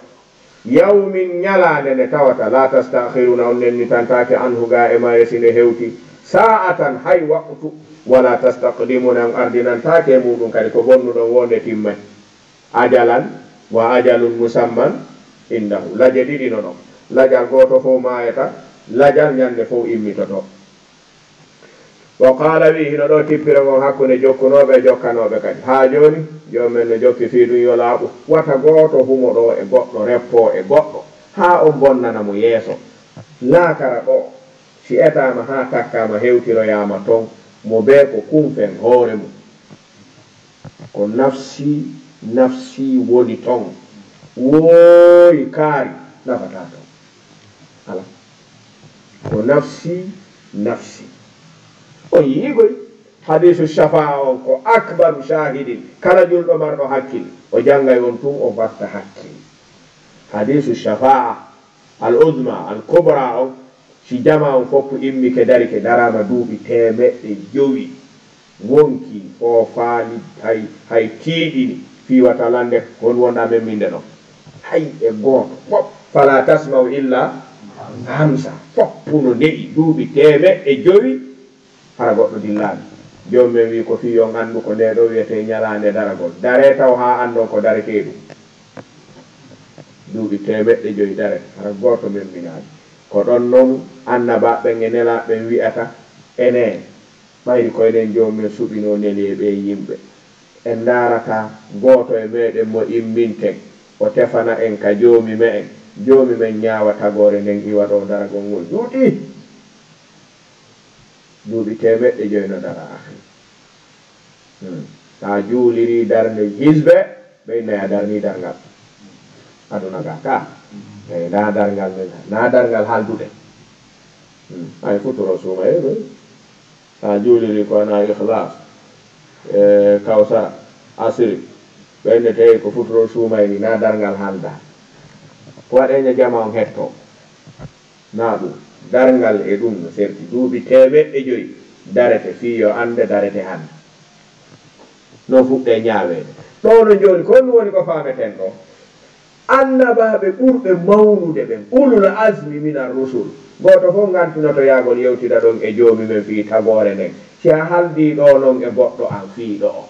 yawmin, ñalaande nde tawata, la tastakhiruna, on nennitantaake, anhu, ga e maye, si nde hewti, sa'atan, hay waqtu, wala tastaqdimuna, on ardinantaake e muuɗum kadi, ko bonnuɗon woo nde timmay. Ajalan wa ajalun musamman indahu. Laje ɗiɗi no ɗon. Lajal gooto fof maayata, lajal ñande fof immitoto. Wa qaala, wi'i, hino ɗo tippire ngon hakkunde jokkunooɓe e jokkanooɓe kadi. Haa jooni, joom men no jokki fii ɗum yo laaɓu. Wata gooto humo ɗo e goɗɗo, reppoo e goɗɗo, haa on bonnana mo yeeso. Laakara ɗo, si etaama haa takkaama, hewtiroyaama ton, mo bee ko kumfen hoore mum. Ko nafsi, nafsi woni ton. Wooyi, kaari, nafataa ton. Ala. Ko nafsi, nafsi. On yi'i koy, hadiisu shafaa on ko akbaru shahidin. Kala julɗo marɗo hakkil, o janngay on tun, o batta hakkil. Hadiisu shafaa al uzma, al kubra on, si jamaa on fof immike darike, daraama duuɓi teemeɗɗe jowi, wonkii, foofaali, hay, hay tiiɗini, fii wata lande, on wonɗaa memminde ɗon. Hay e gooto, fof, fala tasma'u illa hamsa, fof no nde'i, duuɓi teemeɗɗe jowi, hara goɗɗo dillaani. Joom men wi'i, ko fii on anndu ko ndee ɗoo wi'etee ñalaande daragol. Daree taw haa anndon ko daretee ɗum. Duuɓi teemeɗɗe jowi darete, hara gooto memminaani. Ko ɗon non annabaaɓe ɓen e nelaaɓe ɓen wi'ata, enee, ɓayri ko enen Joomi men suɓinoo neli e ɓee yimɓe? En ndaarataa gooto e meɗen mo imminten, o tefana en ka Joomi me'en. Joomi men ñaawa tagoore nden iwa ɗoo daragol ngol juuti. Duuɓi teemeɗɗe jowi no dara, akhi. Hmm. Sa juulirii darnde hizbe, ɓe innay a darnii darngal. Aduna ga ka. Eh, na darngal men, na darngal haaldude. Hmm. Ay futuro suuma, eh, eh. Sa juulirii ko ana Ikhlas, eh, Kawsara, Asiri. Ɓe innete ko futuro suuma ni, na darngal haalda. Ko waɗe ña jama on hetto. Na ɗum, darngal e ɗum no serti. Duuɓi teemeɗɗe jowi darete fii yo annde darete hannde. No fuɗɗee ñaaweede. Ɗoo no jooni, ko honɗum woni ko faameten ɗoo? Annabaaɓe ɓurɓe mawnude ɓen, ulul azmi minar rusul, gooto fof ngantinoto yaagol yewtida ɗon e Joomi men fii tagoore nden. Si a haaldii ɗoo non e goɗɗo an fii ɗoo.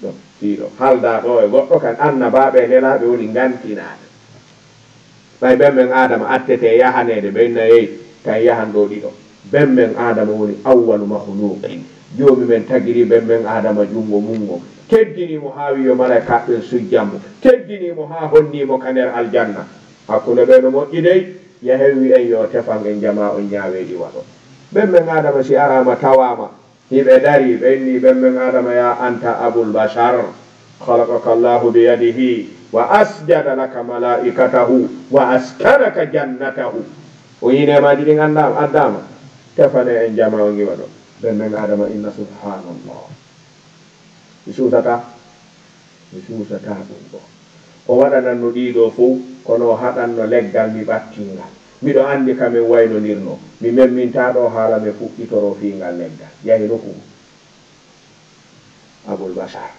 Ɗo, fii ɗo. Haaldaa ɗo e goɗɗo kan, annabaaɓe e nelaaɓe woni ngantinaaɓe. Ɓay ɓen men Aadama attete yahaneede, ɓe inna, "Ey, kan yahan ɗo ɗiɗo." Ɓen men Aadama woni awwalu makhluqin. Joomi men tagiri ɓen men Aadama junngo mun ngon. Teddini mo haa wi'i yo malaykaaɓe ɓen sujjan mo. Teddini mo haa honni mo ka nder aljanna. Hakkunde ɓe no moƴƴi dey, yahen wi'en yo tefan en jamaa on ñaaweeji waɗo. Ɓen men Aadama si araama tawaama, hiɓe darii, ɓe inni ɓen men Aadama, "Ya anta Abul Bashar, khalaqaka Allahu biyadihi, wa asjada laka malaikatahu, wa askanaka jannatahu." O yii neemaaji ɗin anndaama, addaama, tefane en jamaa on iwa ɗo. Ɓen men Aadama inna, "Subhanallah." Mi suusataa. Mi suusataa ɗum ɗo. O waɗananno ɗii ɗoo fow, kono o haɗanno leggal mi ɓattii ngal. Miɗo anndi ka men waynondirnoo. Mi memmintaa ɗoo haala men fuɗɗitoroo fii ngal leggal. Yahi nokku ngu. Abul Bashar.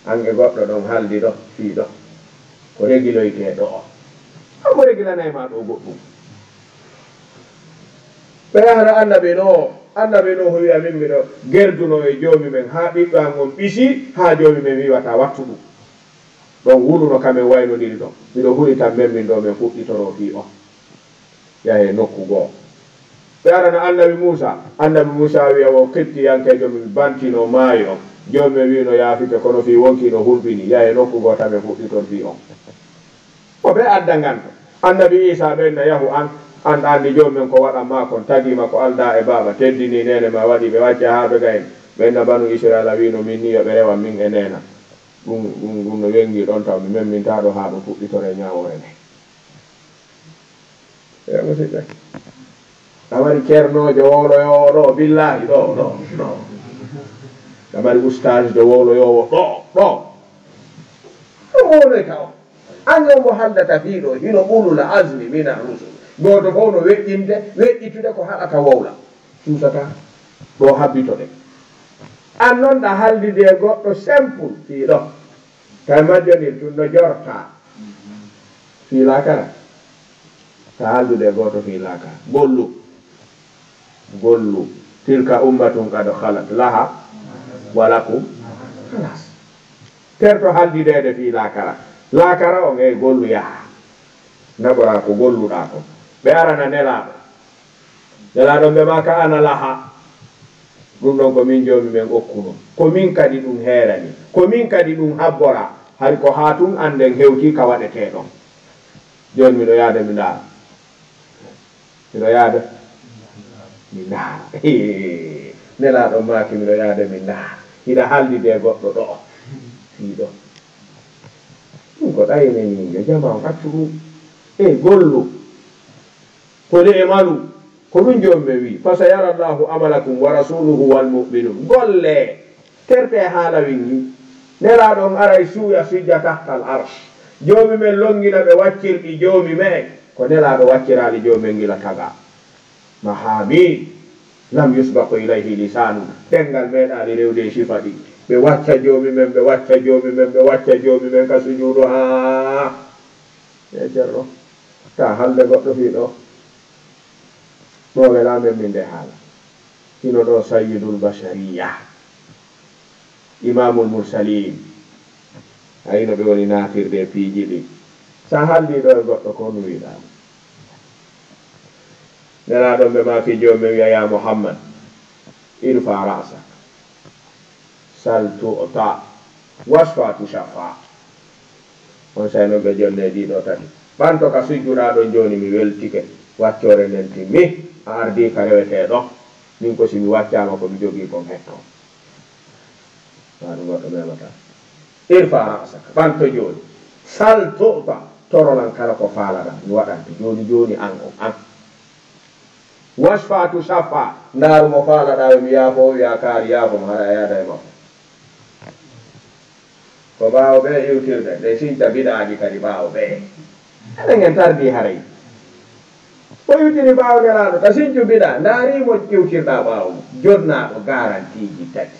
An e goɗɗo ɗon haaldi ɗo, fii ɗo. Ko regiloytee ɗo o. An ko regilanay ma ɗo goɗɗum. Ɓe yahra annabi Nuuhu. Annabi Nuuhu wi'a, "Min miɗo gerduno e Joomi men haa ɓiɗɗo an on ɓisi, haa Joomi men wi'i wata wattu ɗum. Ɗon wuluno ka men waynondiri ɗon. Miɗo huli tan men min ɗo men fuɗɗitoroo fii on." Yahee nokku goo. Ɓe arana Annabi Muusa, Annabi Muusa wi'a wo Qibtiyankeejo mi bantino maayi on. Joomi men wi'no yaafike, kono fii wonkii no hulɓini, yahe nokku goo tan ɓe fuɗɗitor fii on. Ko ɓe adda nganto. Annabi Iisa ɓen na yahu an, an anndi Joomi men ko waɗan maa kon, tagii ma ko aldaa e baaba, teddinii neene maa, waɗii ɓe wacca haa ɓe gayen. Ɓen na Banu Isra'iila wi'no min nii yo ɓe rewan min e neena. Ɗum, ɗum, ɗum no wenngi ɗon taw mi memmintaa ɗoo haa ɗum fuɗɗitoree ñaawoore nde. E musidɓe. Ɗa mari ceernoojo wowloyoowo ɗo, billaahi, ɗo, ɗo, ɗo. Ɗa mari ustaasjo wowloyoowo ɗo, ɗo. Ɗum wowloyta o. An on mo haldata fii ɗo, hino ulul azmi mina rusul. Gooto fof no weƴƴinde, weƴƴitude ko haɗata wowla. Suusata. Ɗo habbito de. An non ɗa haldidi e goɗɗo simple fii ɗo. Tawi majjonir tun no jorta. Fii laakara. Ka haaldude e gooto fii laakara. Gollu. Gollu. Tilka ummatun qad khalat laha wa lakum. Halas. Terto haaldideede fii laakara. Laakara on e gollu yaha. Naɓoraa ko golluɗaa kon. Ɓe arana Nelaaɗo. Nelaaɗo ɓe maaka ana laha. Ɗum ɗon ko min Joomi men okkuno. Ko min kadi ɗum heerani. Ko min kadi ɗum habboraa. Hari ko haa tun annden hewtii ka waɗetee ɗon. Jooni miɗo yaada mi ndaara. Miɗo yaada mi ndaara. Nelaaɗo maaki miɗo yaada mi ndaara. Hiɗa haaldidi e goɗɗo ɗo. Fii ɗo. Ɗum ko ɗaynaniijo. Jamaa on accu ɗum. E gollu. Qul i'malu. Ko ɗum Joomi men wi'i. Fasayara Allahu amalakum wa rasuluhu wal mu'minun. Golle. Tertee haala wingi. Nelaaɗo on aray suuya sujja tahtal arsh. Joomi men longina ɓe waccirɗi Joomi men. Ko Nelaaɗo wacciraali Joomi men gila tagaa. Mahaami lam yusbaqu ilayhi lisaanun. Ɗemngal meeɗaali rewde e sifa ɗi. Ɓe wacca Joomi men, ɓe wacca Joomi men, ɓe wacca Joomi men ka sujuudu haa. E Ceerno, taa haalde goɗɗo fii ɗo. Ɗo welaa men min nde haala. Hino ɗo Sayyidul Bashariya. Imaamul Mursaliin. A yino ɓe woni naatirde e piiji ɗi. Sa haaldi ɗo e goɗɗo ko no wiɗaa. Nelaaɗo ɓe maaki Joomi men wi'a, yaa Muhammad, irfa ra'sak. Sal tu'ta. Wasfa tushaffa. On say non ɓe jonne ɗiɗo tati. Ɓanto ka sujjuɗaa ɗon jooni mi weltike. Waccoore nden timmi. A ardii ka rewetee ɗon. Min ko si mi waccaama ko mi jogii kon hetto. Maa ɗum goɗɗo memata. Irfa ra'sak. Ɓanto jooni. Sal tu'ta. Torolan kala ko faalaɗaa. Mi waɗante jooni jooni an on an. Wasfa tushaffa. Ndaaru mo faalaɗaa yo mi yaafo, wi'a kaari yaafo mo hara a yaada e makko. Ko ɓaawo ɓe iwtirde, ɗe sinca biɗaaji kadi ɓaawo ɓe. Enen en tardii haray. O iwtini ɓaawo Nelaaɗo, ka sincu biɗaa, ndaarii mo iwtirɗaa ɓaawo mo. Jonnaaɗo garantiiji tati.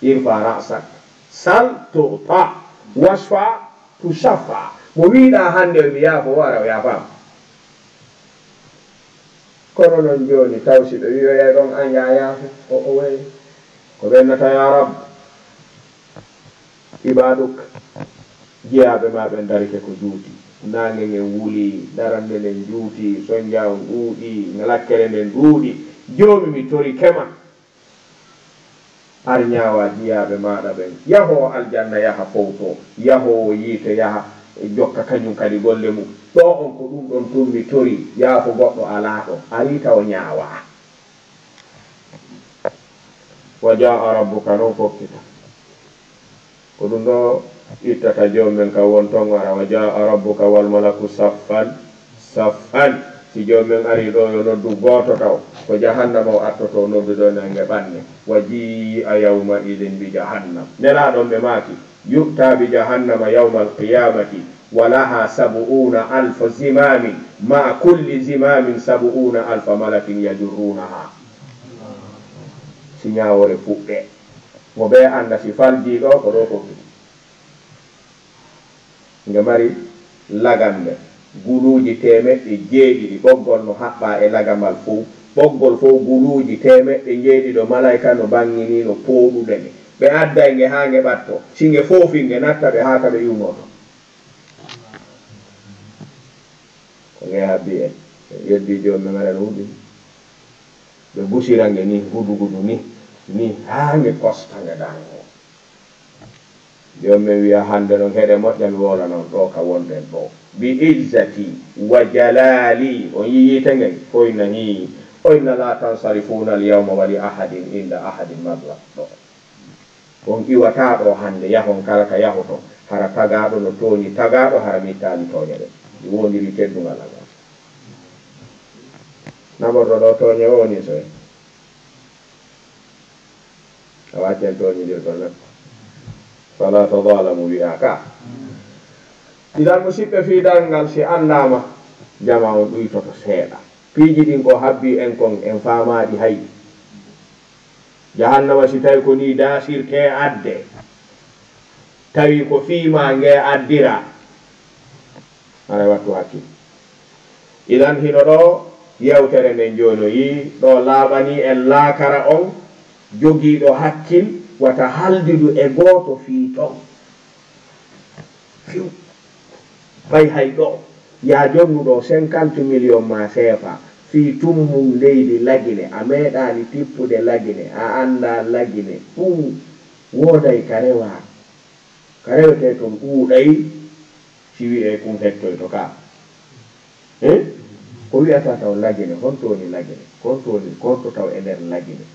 Irfa ra'sak, sal tu'ta, wasfa tushaffa. Mo wiɗaa hannde o mi yaafo, o ara o yaafaama. Kono non jooni taw si ɓe wi'oyay ɗon an yaa yaafo, o o way. Ko ɓennata yaa Rabb. Ibaaduk, jeyaaɓe maa ɓen darike ko juuti. Naange ngen wuli, darannde nden juuti, sonnja on ɗuuɗi, lakkere nden ɗuuɗi. Joomi mi torike ma. Ar ñaawaa jiyaaɓe maaɗa ɓen. Yahoowo aljanna yaha fowtoo, yahoowo yiite yaha jokka kañum kadi golle mum. Ɗoo on ko ɗum ɗon tun mi torii, yaafo goɗɗo alaa ɗo, arii taw ñaawaa. Wa jaa'a rabbuka non fokkita. Ko ɗum ɗo ittata Joomi men ka won ton ara, wa jaa'a rabbuka wal malaku saffan saffan. Si Joomi men arii ɗo yo noddu gooto taw, ko jahannama o attoto o noddu ɗo nange ɓanne. Wa jii'a yawma idin bi jahannam. Nelaaɗo on ɓe maaki, yu'ta bi jahannama yawmal qiyamati wa laha sab'una alfa zimamin ma'a kulli zimamin sab'una alfa malakin yajurrunaha. Si ñaawoore fuɗɗee. Mo ɓe annda si faldii ɗo, ko ɗo fokkiti. Nge mari lagambe, guluuji teemeɗɗe jeeɗiɗi, ɓoggol no haɓɓaa e lagamal fow. Ɓoggol fow guluuji teemeɗɗe jeeɗiɗo, malaayka no banngini, no pooɗude nge. Ɓe adday nge haa nge ɓattoo. Si nge foofii, nge natta ɓe haa ka ɓe iwnoo ton. Ko nge habbii en. Yeddii Joomi men, aɗa no huɓɓi. Ɓe busira nge ni, gudu gudu ni, ni haa nge kosta nge daŋo. Joom men wi'a, hande non heɗe moƴƴa mi wowlana on ɗo ka wonɗen ɗo. Bi izzati wa jalali, on yi'i yiite ngen, foy na hii, o inna la tansarifuna al yawma wa li ahadin inda ahadin madla ɗo. On iwataa ɗo hande, yahon kala ka yahoton, hara tagaaɗo no tooɲi tagaaɗo, hara mi ittaali tooɲe ɗen. Mi wondiri teddungal am ngal. Naɓorɗo ɗo tooɲe o woni soy. A waccen tooɲindirgol neɗɗo. Fala tadalamu wi'aaka. Idan musiɓɓe, fii darngal si anndaama, jama on ɗuytoto seeɗa. Piiji ɗin ko habbii en kon, en faamaaɗi hay. Jahannama si tawi ko nii daasirtee addee, tawi ko fii maa ngee addiraa, haray wattu hakkil. Idan hino ɗo yewtere nden jonoyi, ɗo laaɓanii en laakara on, jogiiɗo hakkil wata haldidu e gooto fii ton. Fiw. Ɓay hay ɗo, yaa jonnuɗo cinquante millions ma seefa fii tummum leydi Lagine, a meeɗaali tippude Lagine, a anndaa Lagine, ɗum wooday ka rewaa. Ka rewetee ton ɗuuɗay, si wi'ee ɗum hettoyto ka. Eh? Ko wi'ata taw Lagine, honto woni Lagine? Honto woni, honto taw e nder Lagine?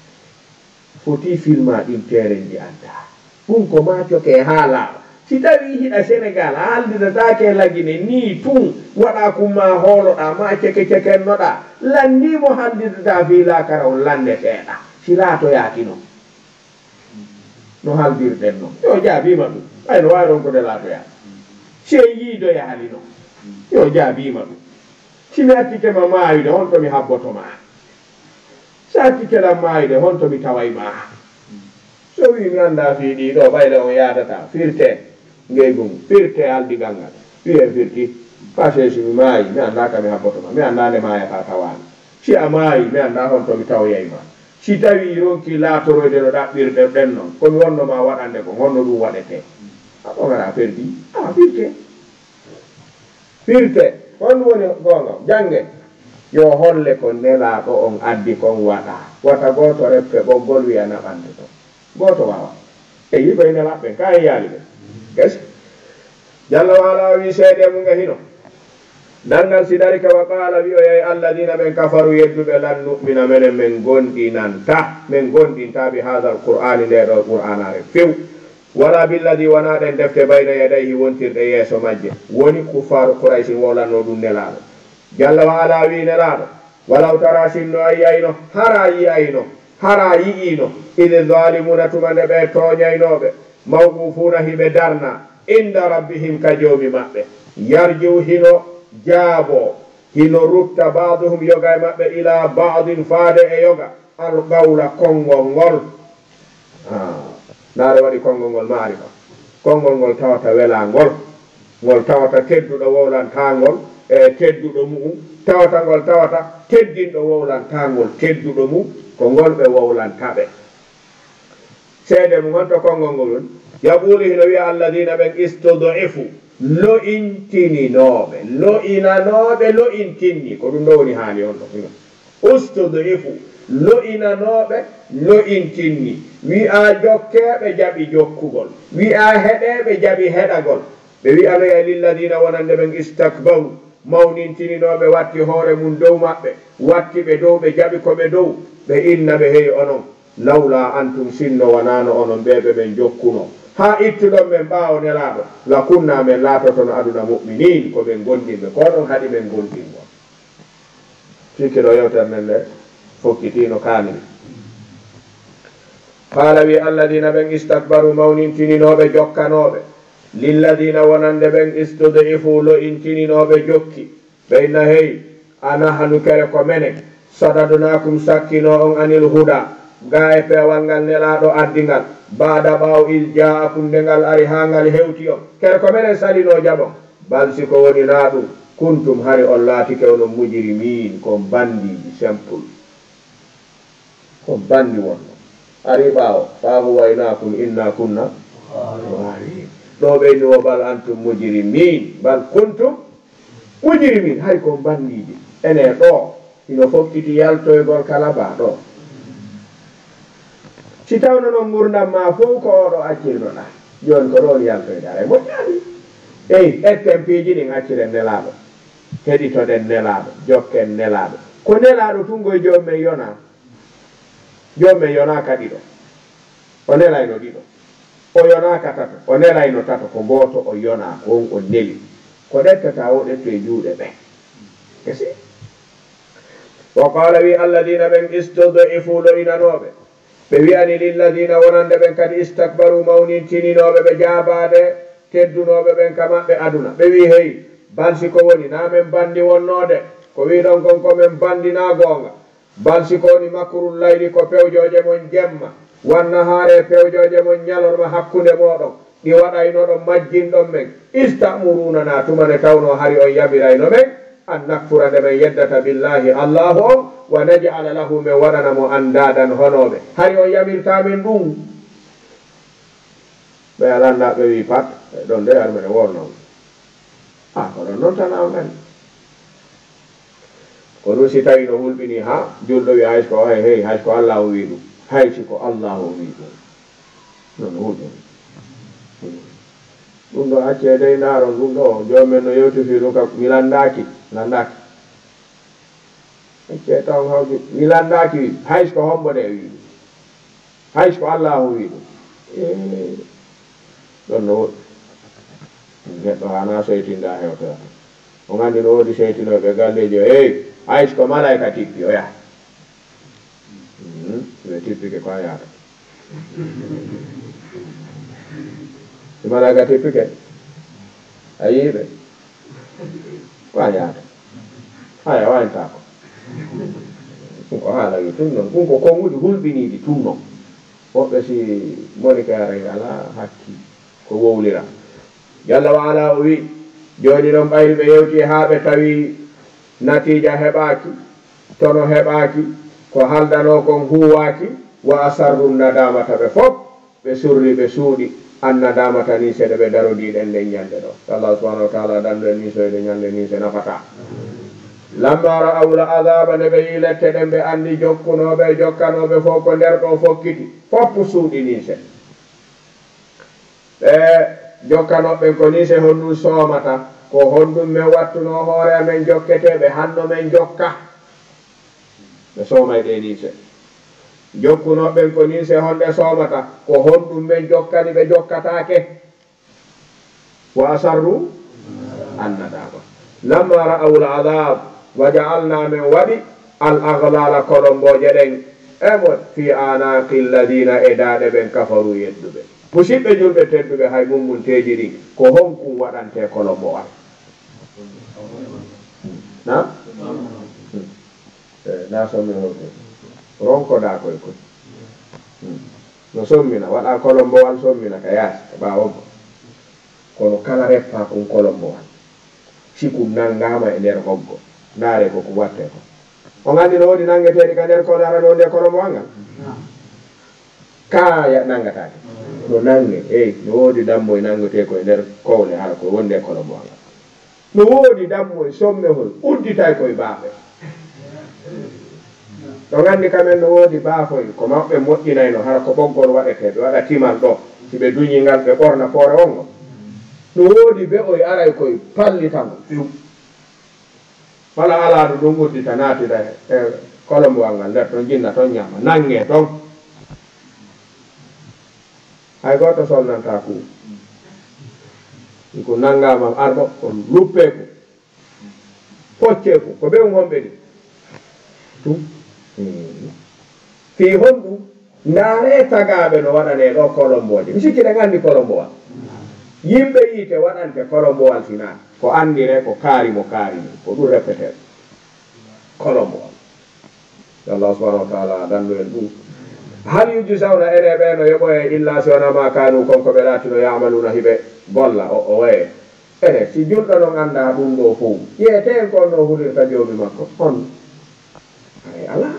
Foti filma ɗin teerenji adda. Ɗum ko maa cokee haa laaɓa. Si tawii hiɗa Senegal, a haldidataake Lagine nii tun, waɗa kun maa hooloɗaa, maa ceke cekennoɗaa, lanndii mo haldidataa fii laakara on lanndeteeɗaa. Si laatoyaaki non. No haldirɗen non. Yo jaabiima ɗum. Ɓay no waawi ronkude laatoyaa. Si en yiidoyaali non. Yo jaabiima ɗum. Si mi accike ma maayude, honto mi habboto ma? Si accike lan maayude, honto mi taway ma? So wii mi anndaa fii ɗii ɗoo, ɓayde on yaadataa. Firtee ngeygun, firtee aldigal ngal. Wiyee firti. Pasee si mi maayi, mi anndaa ka mi habboto ma. Mi anndaa nde maayataa tawaali. Si a maayi, mi anndaa honto mi tawoyay ma. Si tawii ronki laatoroyde no ɗaɓɓirɗen ɗen non, ko mi wonno ma waɗande kon, honno ɗum waɗetee? A ɗon aɗa perdi, a firtee. Firtee, honɗum woni goonga? Jannge. Yo holle ko Nelaaɗo on addi kon waɗaa. Wata gooto reppe ɓoggol wi'a naɓante ton. Gooto waawaa. E yiɓay Nelaaɓe ɓen, ka en yaali ɓe. Gasi. Jalla wa ala wi seede mum e hino. Darngal si dari ka wa qaala wi'oyay alladina ɓen kafaru yedduɓe, lan nu'mina menen men gondinanta, men gondinta bi hadha alqur'ani nde ɗo qur'anare few. Wala billadi wona ɗen defte bayna yadayhi wontirɗe yeeso majje. Woni kuffaru quraysin wowlanno ɗum Nelaaɗo. Jalla wa ala wi Nelaaɗo. Walaw tara sinno a yi'ayno, hara yi'ayno, hara yi'ino, idi zalimuna tuma nde ɓe tooñaynooɓe, mawqufuuna hiɓe darna, inda rabbihim ka Joomi maɓɓe, yarji'u hino jaabo, hino rutta ba'duhum yoga e maɓɓe ila ba'din faade e yoga, alqawla konngol ngol. Ah, ndaare waɗi konngol ngol maarifa. Konngol ngol tawata welaa ngol. Ngol tawata tedduɗo wowlantaa ngol, e tedduɗo mu'um. Tawata ngol tawata teddinɗo wowlantaa ngol tedduɗo mum. Ko ngol ɓe wowlanta ɓe. Seede mum honto konngol ngol woni? Yaqulu hino wi'a alladina ɓen istud'ifu, lo'intininooɓe. Lo'inanooɓe, lo'intinni. Ko ɗum ɗo woni haali on ɗo. Ustud'ifu, lo'inanooɓe, lo'intinni. Wi'aa jokkee, ɓe jaɓi jokkugol. Wi'aa heɗee, ɓe jaɓi heɗagol. Ɓe wi'anoya lilladina wonande ɓen istakbaru, mawnintininooɓe watti hoore mum dow maɓɓe, watti ɓe dow, ɓe jaɓi ko ɓe dow. Ɓe inna ɓe, hey onon, lawla antum, sinno wanaano onon ɓee ɓe men jokkuno, haa ittuɗon men ɓaawo Nelaaɗo, la kunna, men laatotono aduna mu'minin, ko men gomɗinɓe, ko onon haɗi men gomɗingol. Sikki ɗo yewtere nden nde fokkitiino kaaniri. Qaala wi alladina ɓen istakbaru, mawnintininooɓe jokkanooɓe, lilladina wonande ɓen istud'ifu, lo'intininooɓe jokki, ɓe inna, hey, anahnu, kere ko menen, sadadnakum, sakkino on, anil huda, gaa e peewal ngal Nelaaɗo addi ngal, ba'da ɓaawo, iz ja'akum, nde ngal ari haa ngal hewti on, kere ko menen salinoo jaɓon. Bal, si ko woni naa ɗum, kuntum, hari on laatike onon mujrimiin, kon bandiiji simple. Kon bandi wonno. Ari ɓaawo, fa aghwaynaakum inna kunna ghaawin. Ɗo ɓe inni wo bal antum mujrimiin, bal kuntum mujrimiin, hari kon bandiiji. Ene ɗo, hino fokkiti yaltoygol kala ba ɗo. Si tawno noon nguurndam maa fof ko oo ɗoo accirno-ɗaa, jooni ko ɗoon yaltoyde, haray moƴƴaani. Eey, etten piiji ɗin, acciren Nelaaɗo, heɗitoɗen Nelaaɗo, jokken Nelaaɗo. Ko Nelaaɗo tun ngoy joom men yonaa. Joom men yonaa ka ɗiɗo. O nelayno ɗiɗo. O yonaa ka tato. O nelayno tato. Ko gooto o yonaa, ko on o neli. Ko ɗettataa o ɗetto e juuɗe ɓen. Kesi. Wa qaala, wi alladina ɓen, istud'ifu, lo'inanooɓe. Ɓe wi'ani lilladina wonande ɓen kadi istakbaru, mawnintininooɓe ɓe jaabaade teddunooɓe ɓen ka maɓɓe aduna. Ɓe wi'i, hey, bal si ko woni, naa men banndi wonnoo de. Ko wi'ɗon kon ko men banndi, naa goonga. Bal si ko woni, makrul layli, ko pewjooje mon jemma, wan nahaare, pewjooje mon ñalorma hakkunde mooɗon, ɗi waɗaynoɗon majjinɗon men. Ista'murunana, tuma nde tawnoo hari on yamirayno men, an nakfura, nde men yeddata, billahi, Allaahu on, wa naj'ala lahu, men waɗana mo, andaadan, honooɓe. Hari on yamirtaa men ɗum? Ɓe alanna, ɓe wi'i, pat, ɗon de hari meɗen wonnoo. Ah, ko ɗon noon tan on anndi. Ko ɗum si tawii no hulɓinii, haa julɗo wi'a, hay si ko, hay, hey, hay si ko Allaahu wi'i ɗum. Hay si ko Allaahu wi'i ɗum. Non hulɓinii. Ɗum ɗo accee dey, ndaaron ɗum ɗo, joom men no yewti fii ɗum ka, mi lanndaaki, lanndaaki. Accee taw hawti, mi lanndaaki, hay si ko hombo de wi'i ɗum. Hay si ko Allaahu wi'i ɗum. Eh, ɗon no woɗɗi. Neɗɗo haanaa soytinda hewtoya tan. On anndi no woodi soytinooɓe galleeji o, eey, hay si ko malaayka tippi, o yaha. Mhm, ɓe tippike ko a yaata. Si malaayka tippike, a yii ɓe, ko a yaata. Haya, wayntaako. Ɗum ko haala yo tun non. Ɗum ko konguɗi hulɓiniiɗi tun non. Woɓɓe si moni kay aray alaa hakki ko wowlira. Jalla wa ala o wi, jooni non ɓayri ɓe yewti haa ɓe tawi natiija heɓaaki, tono heɓaaki, ko haldanoo kon huuwaaki, wa asarru nadamata, ɓe fof ɓe surri, ɓe suuɗi, an nadamata, nii seeɗa ɓe darodiiɗen nden ñande ɗo. Yo Allah subhanahu wa taala dandu en nii soyde ñande nii se nafata. Lamma ra'awul adaba, nde ɓe yii lette ɗen, ɓe anndi jokkunooɓe e jokkanooɓe fof ko nder ɗo fokkiti, fof suuɗi nii se. Ɓe jokkanooɓe ɓen ko nii se honɗum soomata, ko honɗum men wattunoo hoore amen jokketeeɓe, hanno men jokka. Ɓe soomay ɗe nii se. Jokkunooɓe ɓen ko nii se honɗe soomata, ko honɗum men jokkani ɓe jokkataake. Wa asarru annadama. Lamma ra'awul adab, wa ja'alna, men waɗi al aglala, kolombooje ɗen, e mo fi anaqi alladina, e daaɗe ɓen, kafaru, yedduɓe. Musiɓɓe julɓe tedduɓe, hay mummunteeji ɗin, ko honkum waɗante kolombowal? Na? Eh, na sommi honko. Ronkoɗaa koy koy. Hmm. No sommina, waɗa kolombowal sommina ka yaasi, ka ɓaawo ma. Kono kala reppa kun kolombowal, si kun nanngaama e nder hoggo, ndaare ko kun watte ko. On anndi no woodi nanngeteeɗi ka nder kolo, hara no wondi e kolombowal ngal? Kaaya nanngataake. No nannge, eey, no woodi dammoy nanngetee ko e nder kowle, hara ko wondi e kolombowal ngal. No woodi dammoy sommehol udditay koye baafoy. Ɗon anndi kamen no woodi baafoy, ko maɓɓe moƴƴinayno, hara ko ɓoggol waɗetee, ɓe waɗa timal ɗo, si ɓe duñi ngal, ɓe ɓorna poore on ngo. No woodi be'oy aray koye pallita ngo, fiw. Wala alaadu ɗum uddita naatida e, e kolombowal ngal nder ton, jinna ton ñaama, nanngee ton. Hay gooto solnantaa ku. Ku nanngaama arɗo, ko luppeeku, pocceeku, ko ɓe on honɓe ni? Tum. Hmm. Fii honɗum? Ndaaree tagaaɓe no waɗanee ɗo kolombooje. Mi sikki ɗen anndi kolombowal. Yimɓe yiite waɗante kolombowal sinaa. Ko anndire ko kaari mo kaari ni. Ko ɗum reppetee. Kolombowal. Yo Allah subhanahu wa taala dandu en ɗum. Hal yujzawna, ene ɓe no yoɓoye illa si wonaa ma kanu, kon ko ɓe laatino, ya'maluna, hiɓe golla, o, o waye. Ene, si julɗo non anndaa ɗum ɗo fow, ƴeete en ko on no hulirta Joomi makko. On. Haray alaa.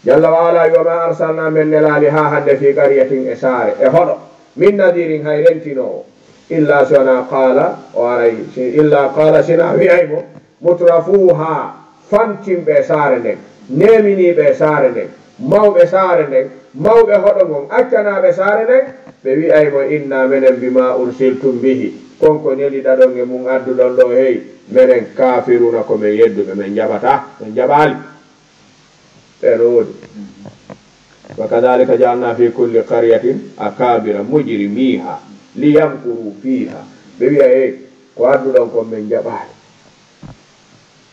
Jalla wa ala, wa ma arsalna, men nelaali haa hannde, fi qaryatin, e saare, e hoɗo, min nadirin, hay rentinoowo, illa si wonaa qaala, o aray, si, illa qaala, sinaa wi'ay mo, mutrafuha, fantinɓe e saare nden, neminiiɓe e saare nden, mawɓe saare nden, mawɓe hoɗo ngon, accanaaɓe saare nden, ɓe wi'ay mo, "Inna menen bima ursiltum bihi, kon ko neliɗaɗon e mum adduɗon ɗo, hey, menen kafiruna ko men yedduɓe, men jaɓata, men jaɓaali." Ɓe no woodi. "Wa kadhalika ja'alna fi kulli qaryatin akabira mujrimiha liyamkuru fiha." Ɓe wi'a, "Hey, ko adduɗon kon men jaɓaali.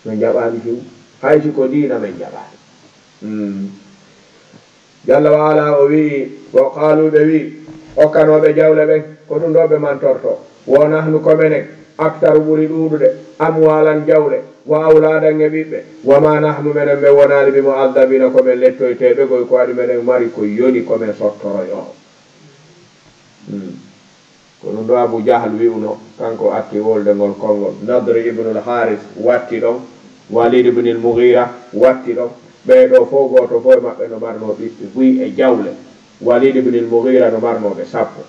Men jaɓaali few. Hay si ko diina men jaɓaali." Hmm. Jalla wa ala o wi'i, wa qalu, ɓe wi'i, okkanooɓe jawle ɓen, ko ɗum ɗo ɓe mantorto, "Wo nahnu ko menen, aktaru ɓuri ɗuuɗude, amwalan jawle, wa awladan e ɓiɓɓe, wa ma nahnu menen ɓe wonaali bi mu'addabina ko men lettoyteeɓe goy ko waɗi menen mari ko yoni ko men sottoroyo." Hmm. Ko ɗum ɗo Abu Jahal wi'uno, kanko atti wolde ngol konngol. Nadr ibn al-Haris watti ɗon, Walid ibn al-Mughira watti ɗon. Ɓee ɗo fof, gooto fof e maɓɓe no marno ɓiɓɓe buy e jawle. Walid ibn al-Mughira no marno ɓe sappo.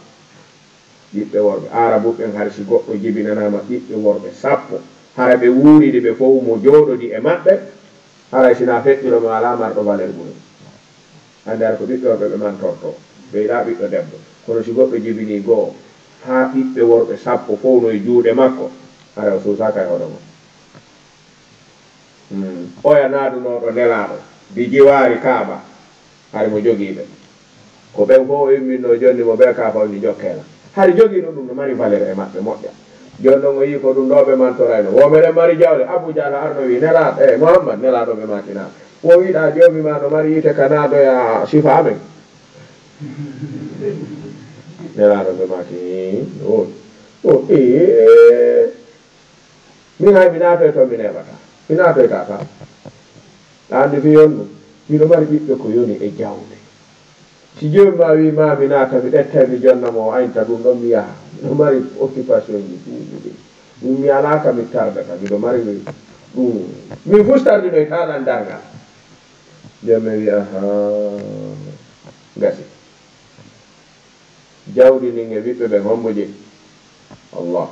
Ɓiɓɓe worɓe. Aarabu ɓen, hari si goɗɗo jibinanaama ɓiɓɓe worɓe sappo, hara ɓe wuuridi ɓe fof, mo jooɗodi e maɓɓe, haray si na feƴƴuno mo alaa marɗo valeur ɓuri. Annde hara ko ɓiɓɓe worɓe ɓe mantorto, ɓe yiɗaa ɓiɗɗo debbo. Kono si goɗɗo jibinii goo, haa ɓiɓɓe worɓe sappo fof no e juuɗe makko, haray o suusaaka e hoɗo makko. Hmm. Oya naadunooɗo Nelaaɗo, bi jiwaari Kaaba, hari mo jogii ɓe. Ko ɓen fof o imminnoo jonni mo bee ka fawni jokkee lan. Hari jogiiɗo ɗum no mari valeur e maɓɓe moƴƴa. Jooni non o yii ko ɗum ɗo ɓe mantorayno. Wo meɗen mari jawle. Abu Jahal arno wi, "Nelaaɗo, eh, Muhammad, Nelaaɗo ɓe maaki na. Wo wiɗa joomi ma no mari yiite ka naadoya sifa amen?" Nelaaɗo ɓe maaki, "Ii, o, o, ee." Min hay mi naatoy toon, mi neeɓataa. Mi naatoytaa tan. A anndi fii on ɗum? Miɗo mari ɓiɓɓe ko yoni e jawle. Si joomum maa wii maa mi naata, mi ƴetta, mi jonna mo, o añta ɗum ɗon, mi yaha. Miɗo mari occupation ji ɗuuɗuɗi. Ɗum mi alaa ka mi tardata, miɗo mari ɗum. Min fus tardinoytaa lan darngal. Joomum wii, ahaa, gasi. Jawdi ndin e ɓiɓɓe ɓen, hombo jeyi? Allah.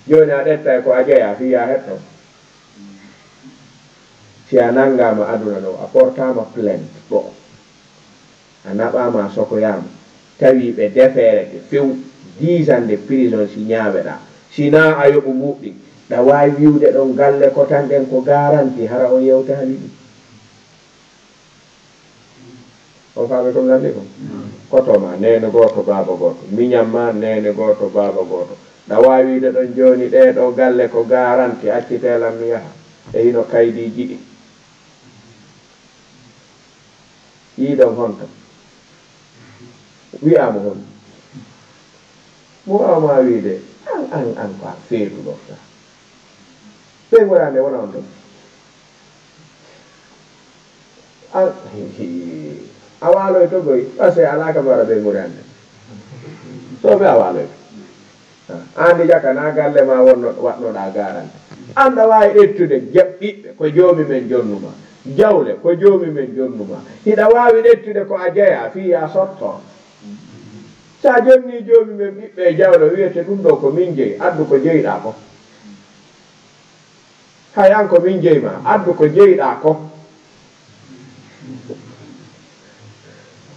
Jooni a ƴettay ko a jeyaa fii a heɗto. Si a nanngaama aduna ɗo, a portaama plainte ɗo, a naɓaama, a sokoyaama, tawi ɓe defeerete few, dix ans de prison si ñaaweɗaa, si naa a yoɓu mbuuɗi, ɗa waawi wi'ude ɗon galle kotan ɗen ko garanti, hara on yewtaali ɗi. On faami ko mi lanndii kon? Koto maa, neene gooto, baaba gooto. Miñan maa, neene gooto, baaba gooto. Ɗa waawi wi'ude ɗon jooni, ɗee ɗoo galle ko garanti, accitee lan mi yaha. E hino kaydiiji ɗi. Yii ɗon honto? Wi'aa mo honto? Mo waawa maa wi'ude, an, an, an ko a feetuɗo ka. Ɓe ngorande wona on ton. A, a waaloyto goy, parce que alaa ka mbaɗa ɓe ngorande. So ɓe a waaloyto. An ndi jaka na galle ma wonno, waɗnoɗaa garande. An ɗa waawi ƴettude jaɓɓiɓɓe ko joomi men jonnuma. Jawle ko joomi men jonnuma. Hiɗa waawi ƴettude ko a jeyaa fii a sotto. Sa jonni joomi men ɓiɓɓe e jawle, wiyete ɗum ɗo ko min jeyi, addu ko jeyɗaa ko. Hay an ko min jeyi ma, addu ko jeyɗaa ko.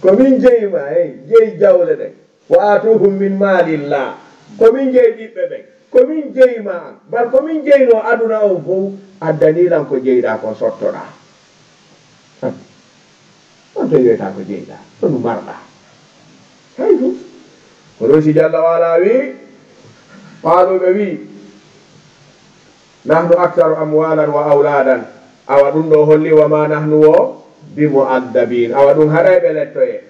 Ko min jeyi ma, hey, jeyi jawle ɗen. Wa atuhum min malillah. Ko min jeyi ɓiɓɓe ɓen. Ko min jeyi ma an. Bal ko min jeyno aduna on fow, addani lan ko jeyɗaa kon sottoɗaa. On to wiyata ko jeyɗaa, ɗum marɗaa. Hay ɗum. Ko ɗum si Jalla wa Ala wi, qaalu ɓe wi, "Nahnu aktharu amwalan wa awladan." Awa ɗum ɗo holli, "Wa ma nahnu wo bi mu'addabin." Awa ɗum haray ɓe lettoye.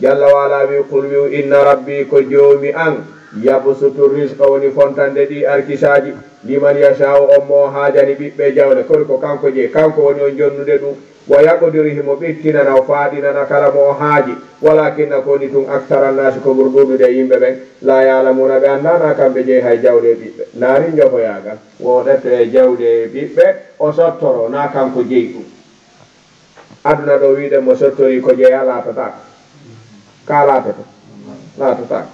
Jalla wa Ala wi, "Qul" wi'u, "Inna rabbi" ko joomi an, "yabsutu rizqa" woni fontande ɗi arkisaaji, "liman yasha'u" on mo haajani ɓiɓɓe jawle, kori ko kanko jeyi, kanko woni on jonnude ɗum. "Wa yaqdiru" himo ɓittinana, o faaɗinana kala mo o haaji, "walakinna" ko woni tun "akthara nnaasi" ko ɓuri ɗuuɗude e yimɓe ɓen, "laa ya'lamuuna" ɓe anndaana kamɓe jeyi hay jawle e ɓiɓɓe. Naari njofoyaagal, wo ɗetto e jawle e ɓiɓɓe, o sottoro, na kanko jeyi ɗum. Aduna ɗo wi'ude mo sottori ko jeyaa laatataako. Ka laatoto? Laatataako.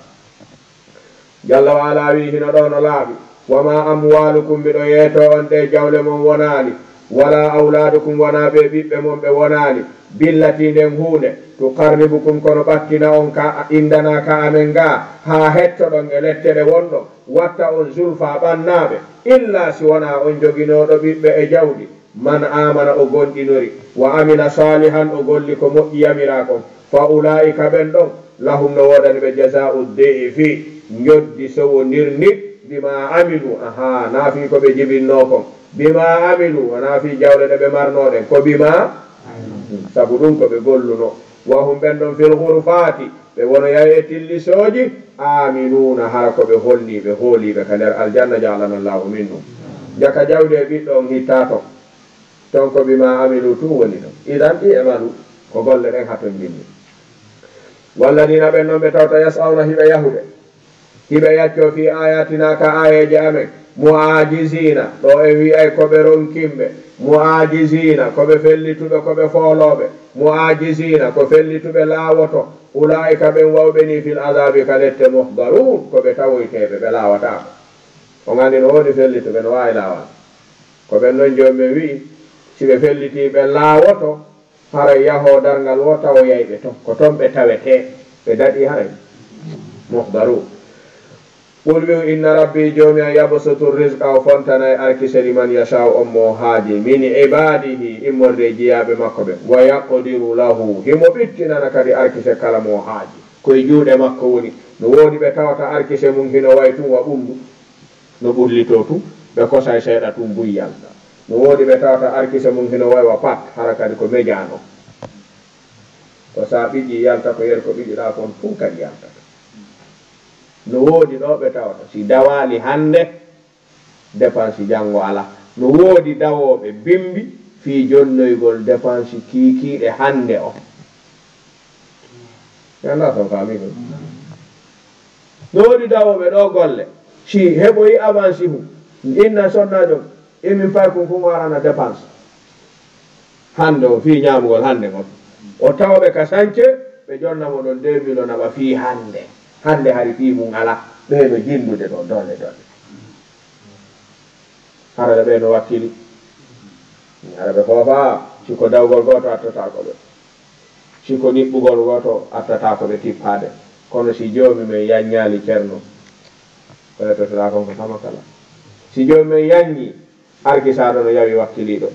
Jalla wa Ala wi hino ɗo no laaɓi, "Wa ma amwalukum", miɗo yeeto on ɗe jawle mon wonaali, ولا أولادكم, wonaa ɓee ɓiɓɓe mon ɓe wonaani, بالتي, nden huunde, تقربكم, kono ɓattina on, ka, indana ka amen ga, haa hettoɗon e lette ɗe wonɗon, watta on زلفى, ɓannaaɓe, إلا, si wonaa on joginooɗo ɓiɓɓe e jawdi, من آمن, o gomɗinori, وعمل صالحا, o golli ko moƴƴi yamiraa kon, فأولئك, ɓen ɗon, لهم, no woodani ɓe, جزاء الضعف, njoddi sowondirndi, بما عملوا, ahaa, naa fii ko ɓe jibinnoo kon, بما عملوا, wonaa fii jawle ɗe ɓe marnoo ɗen, ko بما, sabu ɗun ko ɓe gollunoo, وهم, ɓen ɗon, في الغرفات, ɓe wonoyay e tillisooji, آمنون, hara ko ɓe holniiɓe, hooliiɓe ka nder aljanna, جعلنا الله منهم. Jaka jawdi e ɓiɗɗo on hittaa ton. Ton ko بما عملوا tun woni ton. إذن اعملوا, ko golle ɗen haton jinni. والذين, ɓen non ɓe tawata, يسعون, hiɓe yahude, hiɓe yaccoo, في آياتنا, ka aayeeje amen, معاجزين, ɗoo en wi'ay ko ɓe ronkinɓe, معاجزين, ko ɓe fellituɓe, ko ɓe foolooɓe, معاجزين, ko fellituɓe laawoto, أولئك, ɓen wawɓe nii, في العذاب, ka lette, محضرون, ko ɓe tawoyteeɓe, ɓe laawataako. On anndi no woodi fellituɓe no waawi laawal. Ko ɓen non Joomi men wi'i, si ɓe fellitii ɓe laawoto, haray yahoo darngal woo tawoyay ɓe ton. Ko ton ɓe tawetee, ɓe daɗii haray. محضرون. قل, wi'u, إن ربي, Joomi an, يبسط الرزق, o fontanay arkise, لمن يشاء, on mo o haaji, من عباده, immorde e jiyaaɓe makko ɓen, ويقدر له, himo ɓittinana kadi arkise kala mo o haaji. Ko e juuɗe makko woni. No woodi ɓe tawata arkise mun hino way tun wa ɓunndu. No ɓurlitoo tun, ɓe kosay seeɗa tun buy yalta. No woodi ɓe tawata arkise mun hino way wa pat, hara kadi ko mejaano. Ko sa ɓiƴii yalta, ko yer ko ɓiƴuɗaa kon tun kadi yaltata. No woodi ɗoo ɓe tawata si dawaali hannde, dépense janngo alaa. No woodi dawooɓe bimbi fii jonnoygol dépense kiikiiɗe hannde on. Mi anndaa si on faamii ɗun. No woodi dawooɓe ɗoo golle, si heɓoyi avance hun, inna sonnaajo, e min fay kun kun arana dépense. Hannde o fii ñaamugol hannde ngon. O tawa ɓe ka sance, ɓe jonna mo ɗon deux mille o naɓa fii hannde. Hannde hari fii mun alaa. Ɓee no jinndude ɗoo dolle dolle. Hara ɓe no wakkili. Hara ɓe foofaa, si ko dawgol gooto attataako ɓe. Si ko niɓɓugol gooto attataako ɓe tippaade. Kono si Joomi men yaññaali Ceerno, ko yettotoɗaa kon ko tama kala. Si Joomi men yaññii, arkisaaɗo no yawi wakkiliiɗo.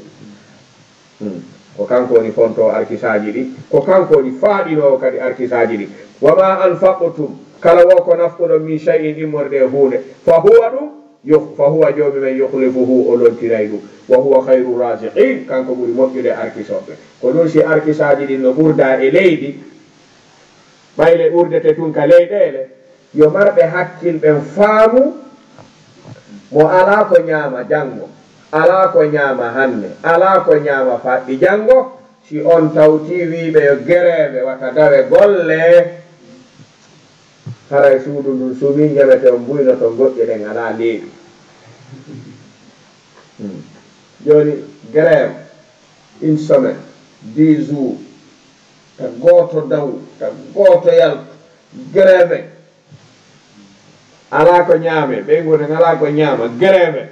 Hmm. Ko kanko woni fontoowo arkisaaji ɗi, ko kanko woni faaɗinoowo kadi arkisaaji ɗi. وما أنفقتم, kala woo ko nafquɗon, من شيء, immorde e huunde, فهو, ɗun, yukh-, فهو, Joomi men, يخلفه, o lontiray ɗun. وهو خير الرازقين, kanko ɓuri moƴƴude arkisooɓe. Ko ɗun si arkisaaji ɗin no ɓurda e leydi, ɓay le ɓurdete tun ka leyɗeele, yo marɓe hakkil ɓen faamu, mo alaa ko ñaama janngo, alaa ko ñaama hannde, alaa ko ñaama faɗɗi janngo, si on tawtii wiiɓe yo gereewe wata dawe golle, haray suudu ndun sumii, ñamete on mbuynoto, goɗɗe ɗen alaa leeɓi. Hmm. Jooni, gereewe, une semaine, dix jours, ta gooto daw, ta gooto yaltu, gereewe. Alaa ko ñaame, ɓeyngu nden alaa ko ñaama, gereewe.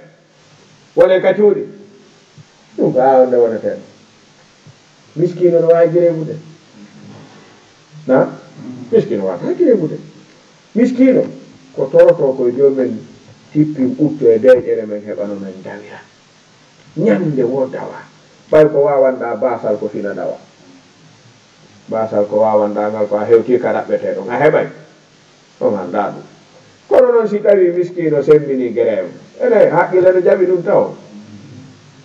Wone ka cuuɗi. Ɗun ko aawande wonetee. Miskiino no waawi gereewude. Na? Miskiino waawataa gereewude. Miskiino, ko torotoo ko e Joomi men tippi ɓuttu e deeƴere men heɓa no men dawira. Ñande woo dawa. Ɓay ko waawanɗaa baasal ko fina dawa. Baasal ko waawanɗaa ngal ko a hewtii ka ɗaɓɓetee ɗon. A heɓay? On anndaa ɗun. Kono non si tawii miskiino semmbinii gereewe, ene haqqille no jaɓi ɗun tawo.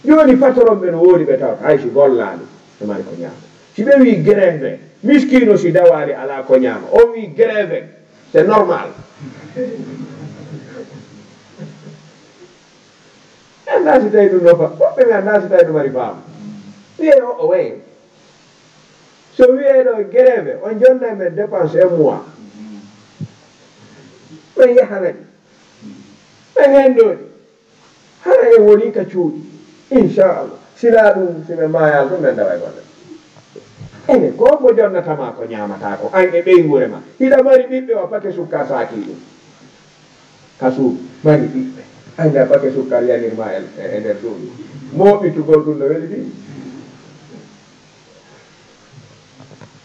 Jooni patron ɓe no woodi ɓe tawata hay si gollaali, ɓe mari ko ñaama. Si ɓe wi'i gereewe, miskiino si dawaali alaa ko ñaama, on wi'i gereewe, c'est normal. Mi anndaa si tawii ɗun no fa-, woɓɓe mi anndaa si tawii ɗun mari faamu. Wiyee o, o waye. So wiyee ɗoo gereewe, on jonnay men dépense un mois. Ɓen yahana ɗi. Ɓen henndoo ɗi. Hara en wonii ka cuuɗi. Inchallah. Silaa ɗun, si men maayaali ɗun, men daway golle. Ene, ko mo jonnata ma ko ñaamataa ko, an e ɓeynguure ma. Hiɗa mari ɓiɓɓe wa pake sukka saakii ɗun. Ka suudu, mari ɓiɓɓe. Ay, nder paquet sukkar yanirma e, e nder suudu. Mooɓitugol ɗum no weli ɗi.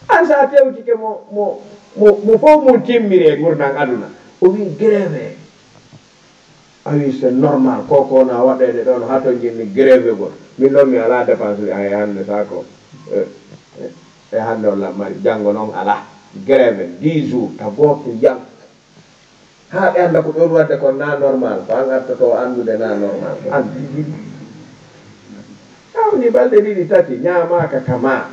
An sa tewtike mo, mo, mo, mo fof mum timmiri e ngurndan aduna. O wi grève. A wi c'est normal, ko ko na waɗede ɗon, hato jinni grève gol. Min ɗon mi ala dépense, ay hannde sa ko, e, e, e hannde on lammari, janngo noon ala. Grève, dix jours, ta gooto jam. Haa ɓe annda ko ɓe woni waɗde kon na normal, ko an artoto anndude na normal. An tigi. Tawni balɗe ɗiɗi, tati, ñaamaaka ka ma.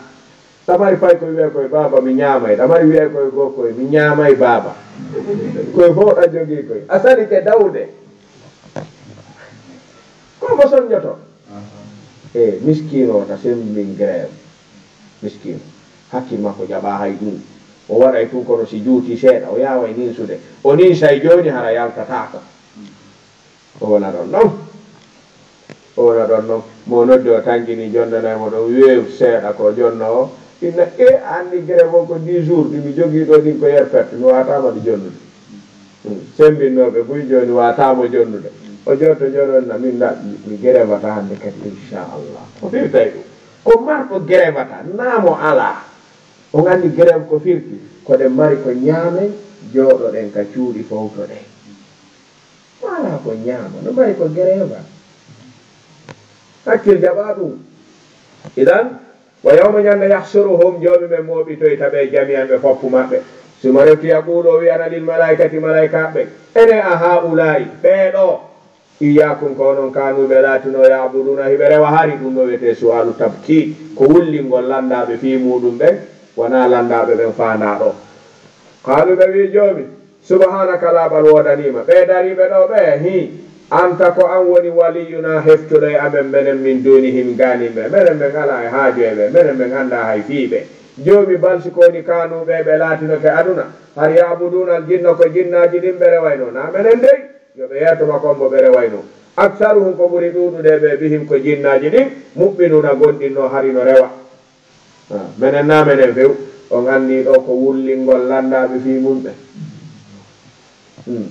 Ɗa mari pay koye wiyay koye baaba mi ñaamay, ɗa mari wiyay koye goo koye mi ñaamay baaba. Koye fof ɗa jogii koye. A salike dawde. Ko mo soññoto? E miskiino o ta semmbin grève. Miskiino. Hakkil makko jaɓa hay ɗum. O waɗay tun kono si juuti seeɗa, o yaaway ninsude. O ninsay jooni hara yaltataako. O wona ɗon non. O wona ɗon non. Mo noddi o tangini jondanay mo ɗon weew seeɗa ko jonno o. Inna e anndi grève on ko dix jours ɗi mi jogii ɗo ɗin ko yer perte. Mi waataama ɗi jonnude. Hmm. Sembinnooɓe buy jooni waataama jonnude. O jooto joɗon na min na mi grèvata hannde kadi inchallah. O firtay ɗum. Ko marɗo grèvata, naa mo alaa. On anndi grève ko firti? Ko ɗen mari ko ñaamen, jooɗoɗen ka cuuɗi fowtoɗen. Ko alaa ko ñaama, no mari ko grève. Hakkil jaɓaa ɗum. Idan, wa yawma ñande yahsuruhum, Joomi men mooɓitoyta ɓe jami'an ɓe foppu maɓɓe. Suma refti yaqulu o wi'ana lil malaikati malaikaaɓe ɓen, ene a haa'ulaa'i, ɓee ɗoo, iyyaakum ko onon kanu ɓe laatino ya'buduna hiɓe rewa hari, ɗum ɗo wiyetee su'aalu tabkiid, ko wullingol lanndaaɓe fii muuɗum ɓen, wanaa lanndaaɓe ɓen faandaa ɗoo. Qaalu ɓe wi'i Joomi, Subhaanaka, laaɓal woodanii ma. Ɓee dariiɓe ɗoo ɓee, hii, anta ko an woni waliyyunaa heftuɗo e amen, menen min duunihim gaanin ɓe. Menen men alaa e haaju e ɓe, menen men anndaa hay fii ɓe. Joomi bal si ko woni kanu ɓee ɓe laatinoke aduna, har ya'buduunal jinna ko jinnaaji ɗin ɓe rewaynoo, naa menen dey, yo ɓe yeeto ma kon mbo ɓe rewaynoo. Aksaruhum ko ɓuri ɗuuɗude e ɓee bihim ko jinnaaji ɗin, mu'minuuna gomɗinnoo har hino rewa. Ah, menen naa menen few, on anndii ɗoo ko wullingol lanndaaɓe fii mum ɓe. Hmm.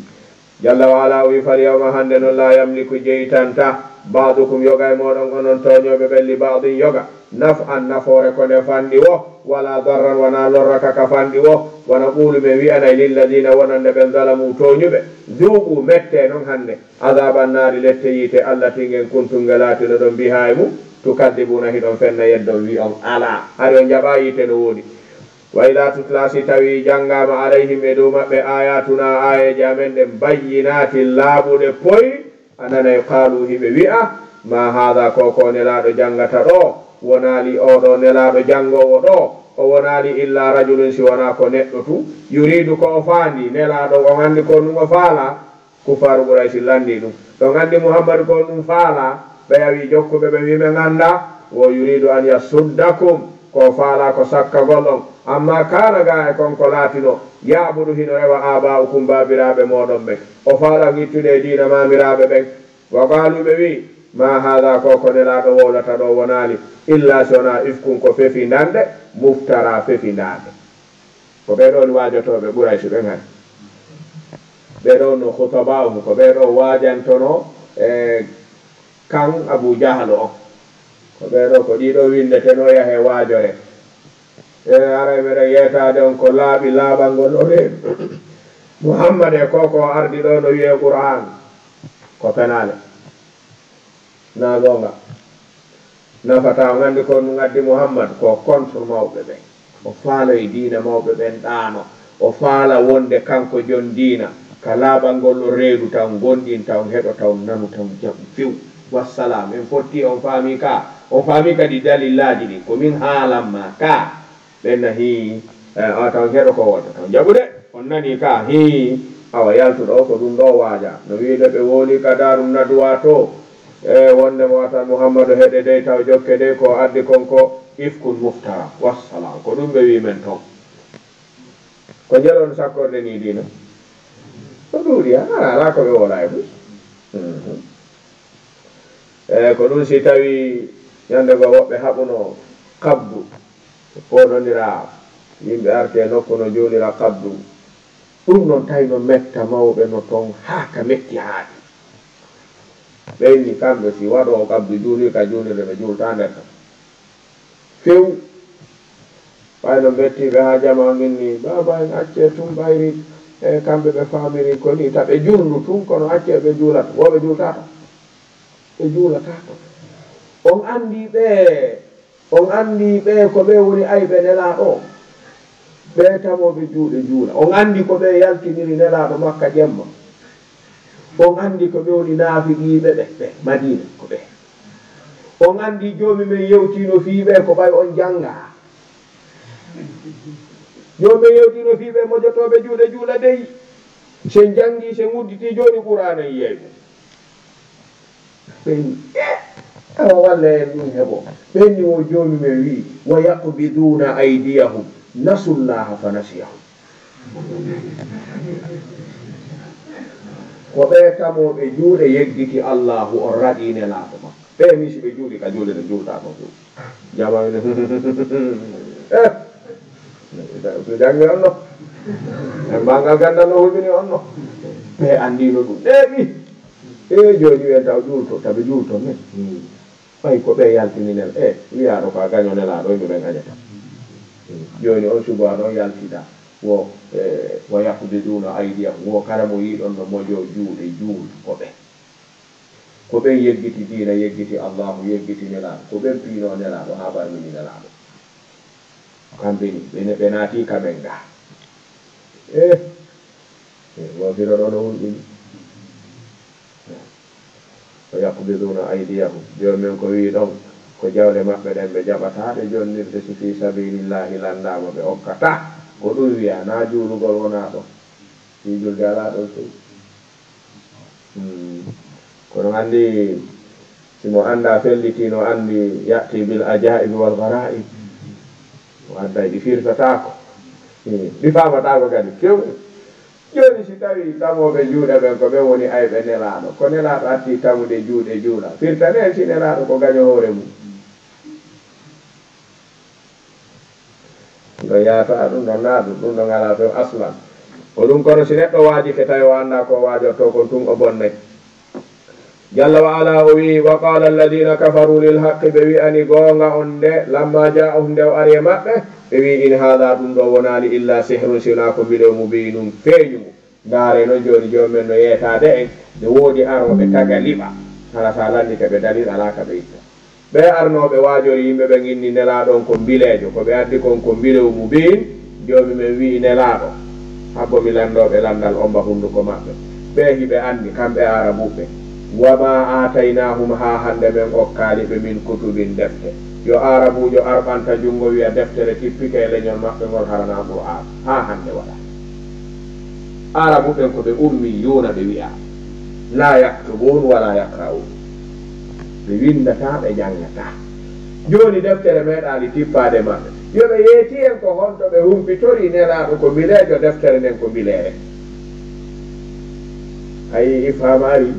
Jalla wa ala o wi'i, fal yawma hannde non, laa yamliku jeytanta, ba'dukum yoga e mooɗon onon tooñooɓe ɓen, li ba'din yoga, naf'an nafoore ko nde fanɗi wo, wala darran wanaa lorra ka ka fanɗi wo, wa naqulu men wi'anay lilladiina wonande ɓen zalamu tooñuɓe, zuuqu mettee non hannde, Azaaban naari lette yiite, allatii ngen kuntum nge laatinoɗon bihaa e mum, tukaddibuuna hiɗon fenna yeddon wi'on alaa. Hari on jaɓaa yiite no woodi. Wa idaa tutlaa si tawii janngaama alayhim e dow maɓɓe aayaatunaa aayeeje amen ɗen bayyinaatin laaɓuɗe poy, a nanay qaaluu hiɓe wi'a, maa haadaa ko ko nelaaɗo janngata ɗoo, wonaali oo ɗoo nelaaɗo janngoowo ɗoo, o wonaali illaa rajulun si wanaa ko neɗɗo tun, yuriidu ko o faandii, nelaaɗo on anndi ko ɗun o faalaa, Kuffaaru Quraysi lanndii ɗum. Ɗon anndi Muhammadu ko ɗum faalaa, ɓe yawi jokkuɓe ɓe wi'i men anndaa, wo yuriidu an yasuddakum, ko faalaa ko sakkagol on. Amma kaana gaa e kon ko laatinoo, ya'budu hino rewa aabaa'ukum baabiraaɓe mooɗon ɓen. O faalaa wittude e diina maamiraaɓe ɓen. Wa qaaluu ɓe wi'i, maa haadaa ko ko nelaaɗo wowlata ɗoo wonaali, illaa si wonaa ifkun ko fefindande, muftaraa fefindaande. Ko ɓee ɗoo woni waajotooɓe Quraysi ɓen hari. Ɓee ɗoo no khutaba'uhum, ko ɓee ɗoo waajantonoo e kan Abu Jahal on. Ko ɓee ɗoo, ko ɗii ɗoo winndetenoo yahee waajoree. E haray meɗen yeetaade on ko laaɓi laaɓangol o reedu. Muhammad e ko ko ardi ɗoo no wi'ee Qur'aan. Ko penaale. Naa goonga? Nafataa, on anndi ko ɗum addi Muhammad? Ko contre mawɓe ɓen. O faaloyi diina mawɓe ɓen ɗaano. O faala wonde kanko jon diina. Ka laaɓangol o reedu taw ngonɗin, taw heɗo, taw nanu, taw jaɓu few. Wassalam. En fotti, on faami ka? On faami kadi dalillaaji ɗin? Ko min haalan ma ka. Ɓen na hii, eh, a taw heɗo ko wota taw jaɓude. On nanii ka hii, awa yaltuɗo o ko ɗum ɗo waaja. No wiide ɓe woni ka Daaru Naduwa to, e wonde mo wata Muhammadu heɗe dey taw jokke dey ko addi kon ko ifkun muftara. Wassalam. Ko ɗum ɓe wi men ton. Ko njelon sakkorde ni diina? Ko ɗuuɗi, a ala, ala ko ɓe wola e bus. Mhm. E ko ɗum si tawi ñande go woɓɓe haɓuno qabdu, fooɗondira yimɓe arte nokku no juulira qabdu. Ɗum noon tawi no metta mawɓe no toon haa ka metti haaɗi. Ɓe inni kamɓe si waɗoowo qabdu juulii ka juulirde ɓe juultaa nder ton. Few. Ɓay no mbettii ɓe haa jamaa ngin ni, baaba en accee tun ɓayri, e kamɓe ɓe faamiri ko ni, ta ɓe juulnu tun, kono accee ɓe juulata, wo ɓe juultaa ton. Ɓe juulataako. On anndi ɓe, on anndi ɓe ko ɓe woni ayɓe Nelaaɗo on. Ɓe tamooɓe juuɗe juula. On anndi ko ɓe yaltiniri Nelaaɗo Makka jemma. On anndi ko ɓe woni naafiqiiɓe ɓe, ɓe Madiina ko ɓe. On anndi Joomi men yewtiino fii ɓe ko ɓay on janngaa. Joomi men yewtiino fii ɓe mojotooɓe juuɗe juula dey. Sen janngii, sen udditii jooni Qur'aana en yiyay ɗum. Ɓen, eh, awa walla en ɗum heɓo. Ɓen ni wo Joomi men wi'i, "Wa yaqbiduuna aydiyahum, nasullaha fa nasiyahum." Ko ɓe tamooɓe juuɗe yeggiti Allaahu, on raɗi Nelaaɗo makko. Ɓe misi ɓe juuɗi ka juulirde juultaa kon few. Jamaa ene, eh, ɓe janngi on no. E mbangal ganndal no hulɓini on no. Ɓe anndino ɗum. Ɗe ɓi. E jooni wiyen taw juulto, tabi juulto men. Hmm. Ɓay ko ɓe yaltini Nel-, e wiyaaɗo ko a gaño Nelaaɗo, yimɓe ɓen añata. Hmm. Jooni on suba ɗon yaltida. Wo, e, "Wa yaqbiduuna aydiyahum", wo kala mo yiiɗon no mojo juuɗe juul ko ɓe. Ko ɓen yeggiti diina, yeggiti Allaahu, yeggiti Nelaaɗo. Ko ɓen piinoo Nelaaɗo haa barmini Nelaaɗo. Kamɓe ni, ɓe, ɓe naati ka men ga. Eh, eh, wo firo ɗo no hulɓini. "Wa yaqbiduuna aydiyahum." Joomi men ko wi'i ɗon, ko jawle maɓɓe ɗen ɓe jaɓataa ɗe jonnirde si fii sabiilillaahi lanndaama ɓe okkataa. Ko ɗum wi'a, naa juulugol wonaa ɗon. Fii julde alaa ɗon few. Hmm. Kono anndi, si mo anndaa felliti, no anndi ya'ti bil ajaa'ibi wal garaa'ib. O adday ɗi firtataako. Hmm. Ɗi faamataako kadi few. Jooni si tawii tamooɓe juuɗe ɓen ko ɓe woni ayɓe Nelaaɗo, ko Nelaaɗo atti tamude juuɗe juula, firtanee si Nelaaɗo ko gaño hoore mum. Ɗo yaata ɗum, ɗo naa ɗum, ɗum ɗo ngalaa few aslan. Ko ɗum kono si neɗɗo waajike tawi o anndaa ko o waajortoo kon tun o bonnay. Jalla wa ala o wi'i, "Wa qaala alladina kafaru lil haqqi", ɓe wi'ani goonga on nde, lamma jaa'ahum, nde o ari e maɓɓe, ɓe wi'i, "In haada, ɗum ɗo wonaali illa sihrun, si wonaa ko mbilew mubiinun, feeñungu." Ndaaree non jooni, joomi men no yeetaade en, ne woodi arooɓe taga liɓa, hara sa lanndike ɓe dalil alaa ka ɓe itta. Ɓee arnooɓe waajorii yimɓe ɓen inni Nelaaɗo on ko mbileejo, ko ɓe addi kon ko mbilew mubiin. Joomi men wi'i Nelaaɗo, habbo mi lanndoo ɓe lanndal omba hunnduko maɓɓe. Ɓee hiɓe anndi, kamɓe Aarabuuɓe ɓen, "Wa maa aataynaahum, haa hannde men okkaali ɓe, min kutubin, defte." Yo Aarabuujo ar ɓanta junngo wi'a deftere tippike e leñol maɓɓe ngol, hara naa Qur'aana. Haa hannde waɗaa. Aarabuuɓe ɓen ko ɓe ummiyuuna, ɓe wi'a, "Laa yaktubuun wa laa yaqra'uun." Ɓe winndataa, ɓe janngataa. Jooni deftere meeɗaali tippaade maɓɓe. Yo ɓe yeeti en ko honto ɓe humpitorii Nelaaɗo ko mbileejo, deftere nden ko mbileere. Ayi, ifhaam arii.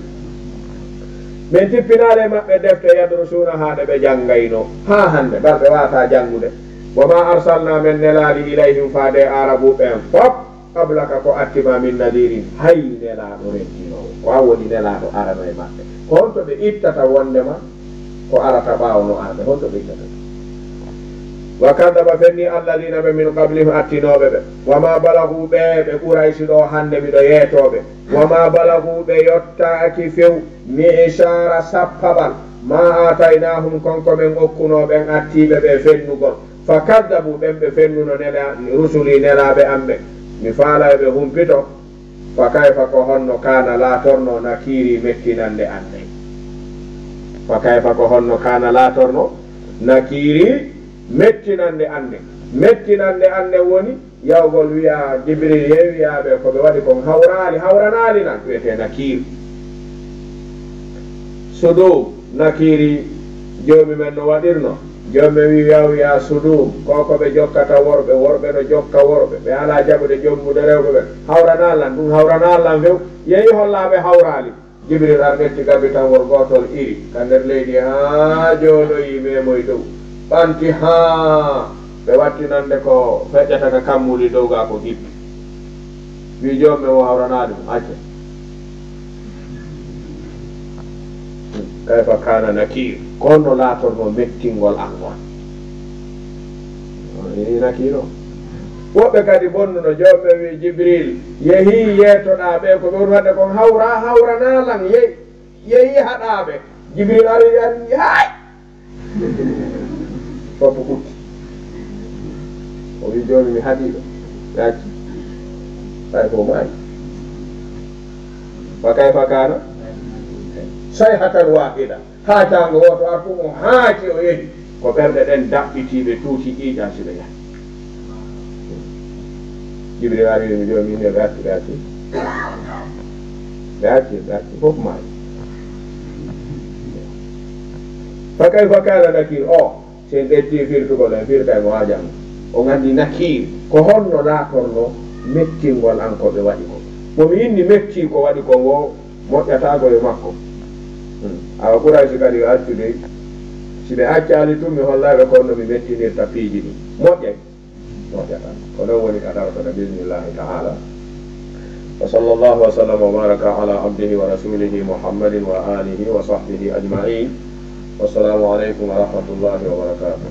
Men tippinaali e maɓɓe defte, yadrusuunahaa, ɗe ɓe janngayno. Haa hannde, bal ɓe waawataa janngude. "Wa maa arsalnaa", men nelaali, "ilayhim", faade e Aarabuuɓe ɓen fof. "Qablaka", ko atti ma, "min nadiirin", hay nelaaɗo rentinoowo. Ko an woni nelaaɗo arano e maɓɓe. Ko honto ɓe ittata wonndema ko arata ɓaawo no arde? Honto ɓe ittata ɗum? "Wa kaddaba", fenni, "alladina", ɓe, "min qablihim", attinooɓe ɓe. "Wa ma balagu", ɓe, ɓe Quraysi ɗo hannde miɗo yeetooɓe. "Wa ma balagu", ɓe yottaaki few, "mi'shara", sappaɓal, "ma aataynahum", kon ko men okkunoo ɓen attiiɓe ɓe fennugol. "Fa kaddabu", ɓen ɓe fennuno nela-, rusuli, nelaaɓe am ɓen. Mi faalaa yo ɓe humpito. "Fa kayfa", ko honno kaana laatorno, "nakiiri", mettinannde an nden. "Fa kayfa", ko honno kaana laatorno, "nakiiri", mettinannde an nden. Mettinannde an nden woni yahugol wi'a Jibril, "Yee, wi'aa ɓe ko ɓe waɗi kon hawraali, hawranaali lan", wi'etee nakiir. Suduum, nakiiri, Joomi men no waɗirno. Joomi men wi'i, "Wi'aa, wi'aa suduum", ko ko ɓe jokkata worɓe, worɓe no jokka worɓe, ɓe alaa jaɓude jommude rewɓe ɓen. Hawranaa lan, ɗum hawranaa lan few. Yehi hollaa ɓe hawraali. Jibril ar ɓetti gabitangol gootol iri ka nder leydi haa jooɗoyi meemoy dow. Ɓanti haa ɓe wattinande ko feƴƴata ka kammuli dow gaa ko gippi. Wi'i, "Joomi men o hawranaa ɗum, acca." Kayfa kana Nakir? Ko honno laatorno mettingol an ngol? O yii Nakir o. Woɓɓe kadi bonnuno, joomum ɓe wi'i Jibril, "Yehi yeetoɗaa ɓe ko ɓe woni waɗde kon, hawra, hawranaa lan, ye-, yehi haɗaa ɓe." Jibril ari, ari, "Hay!" Fof ko ɓutti. O wi, "Jooni mi haɗii ɓe." Ɓe acci. Ɓay ko maayi. Fa kayfa kana? Sayhatan wahida. Haacaango wooto artu, o haaci, o yehi. Ko ɓerɗe ɗen daɓɓitii, ɓe tuuti ƴiiƴa si ɓe yahi. Jibril ari, wi, "Jooni min ne ɓe acci, ɓe acci." Ɓe acci, ɓe acci, fof maayi. Fa kayfa kana Nakir? O, si en ƴetti firtugol, en firta e mo haajan. O nganndi Nakir, ko honno laatorno mettingol an ko ɓe waɗi ko. Mo mi inni metti ko waɗi ko ngo, moƴƴataa ko e makko. Hmm. Awa Quraysi kadi yo accu dey. Si ɓe accaali tun, mi hollay ɓe ko honno mi mettinirta piiji ɗin. Moƴƴay. Moƴƴataa. Ko ɗon woni ka dartoɗen, bi idnillahi ta'ala. Wa sallallahu wa sallama wa baraka ala abdihi wa rasulihi Muhammadin wa alihi wa sahbihi ajma'in. Wassalamu alaikum wa rahmatullahi wa barakatuh.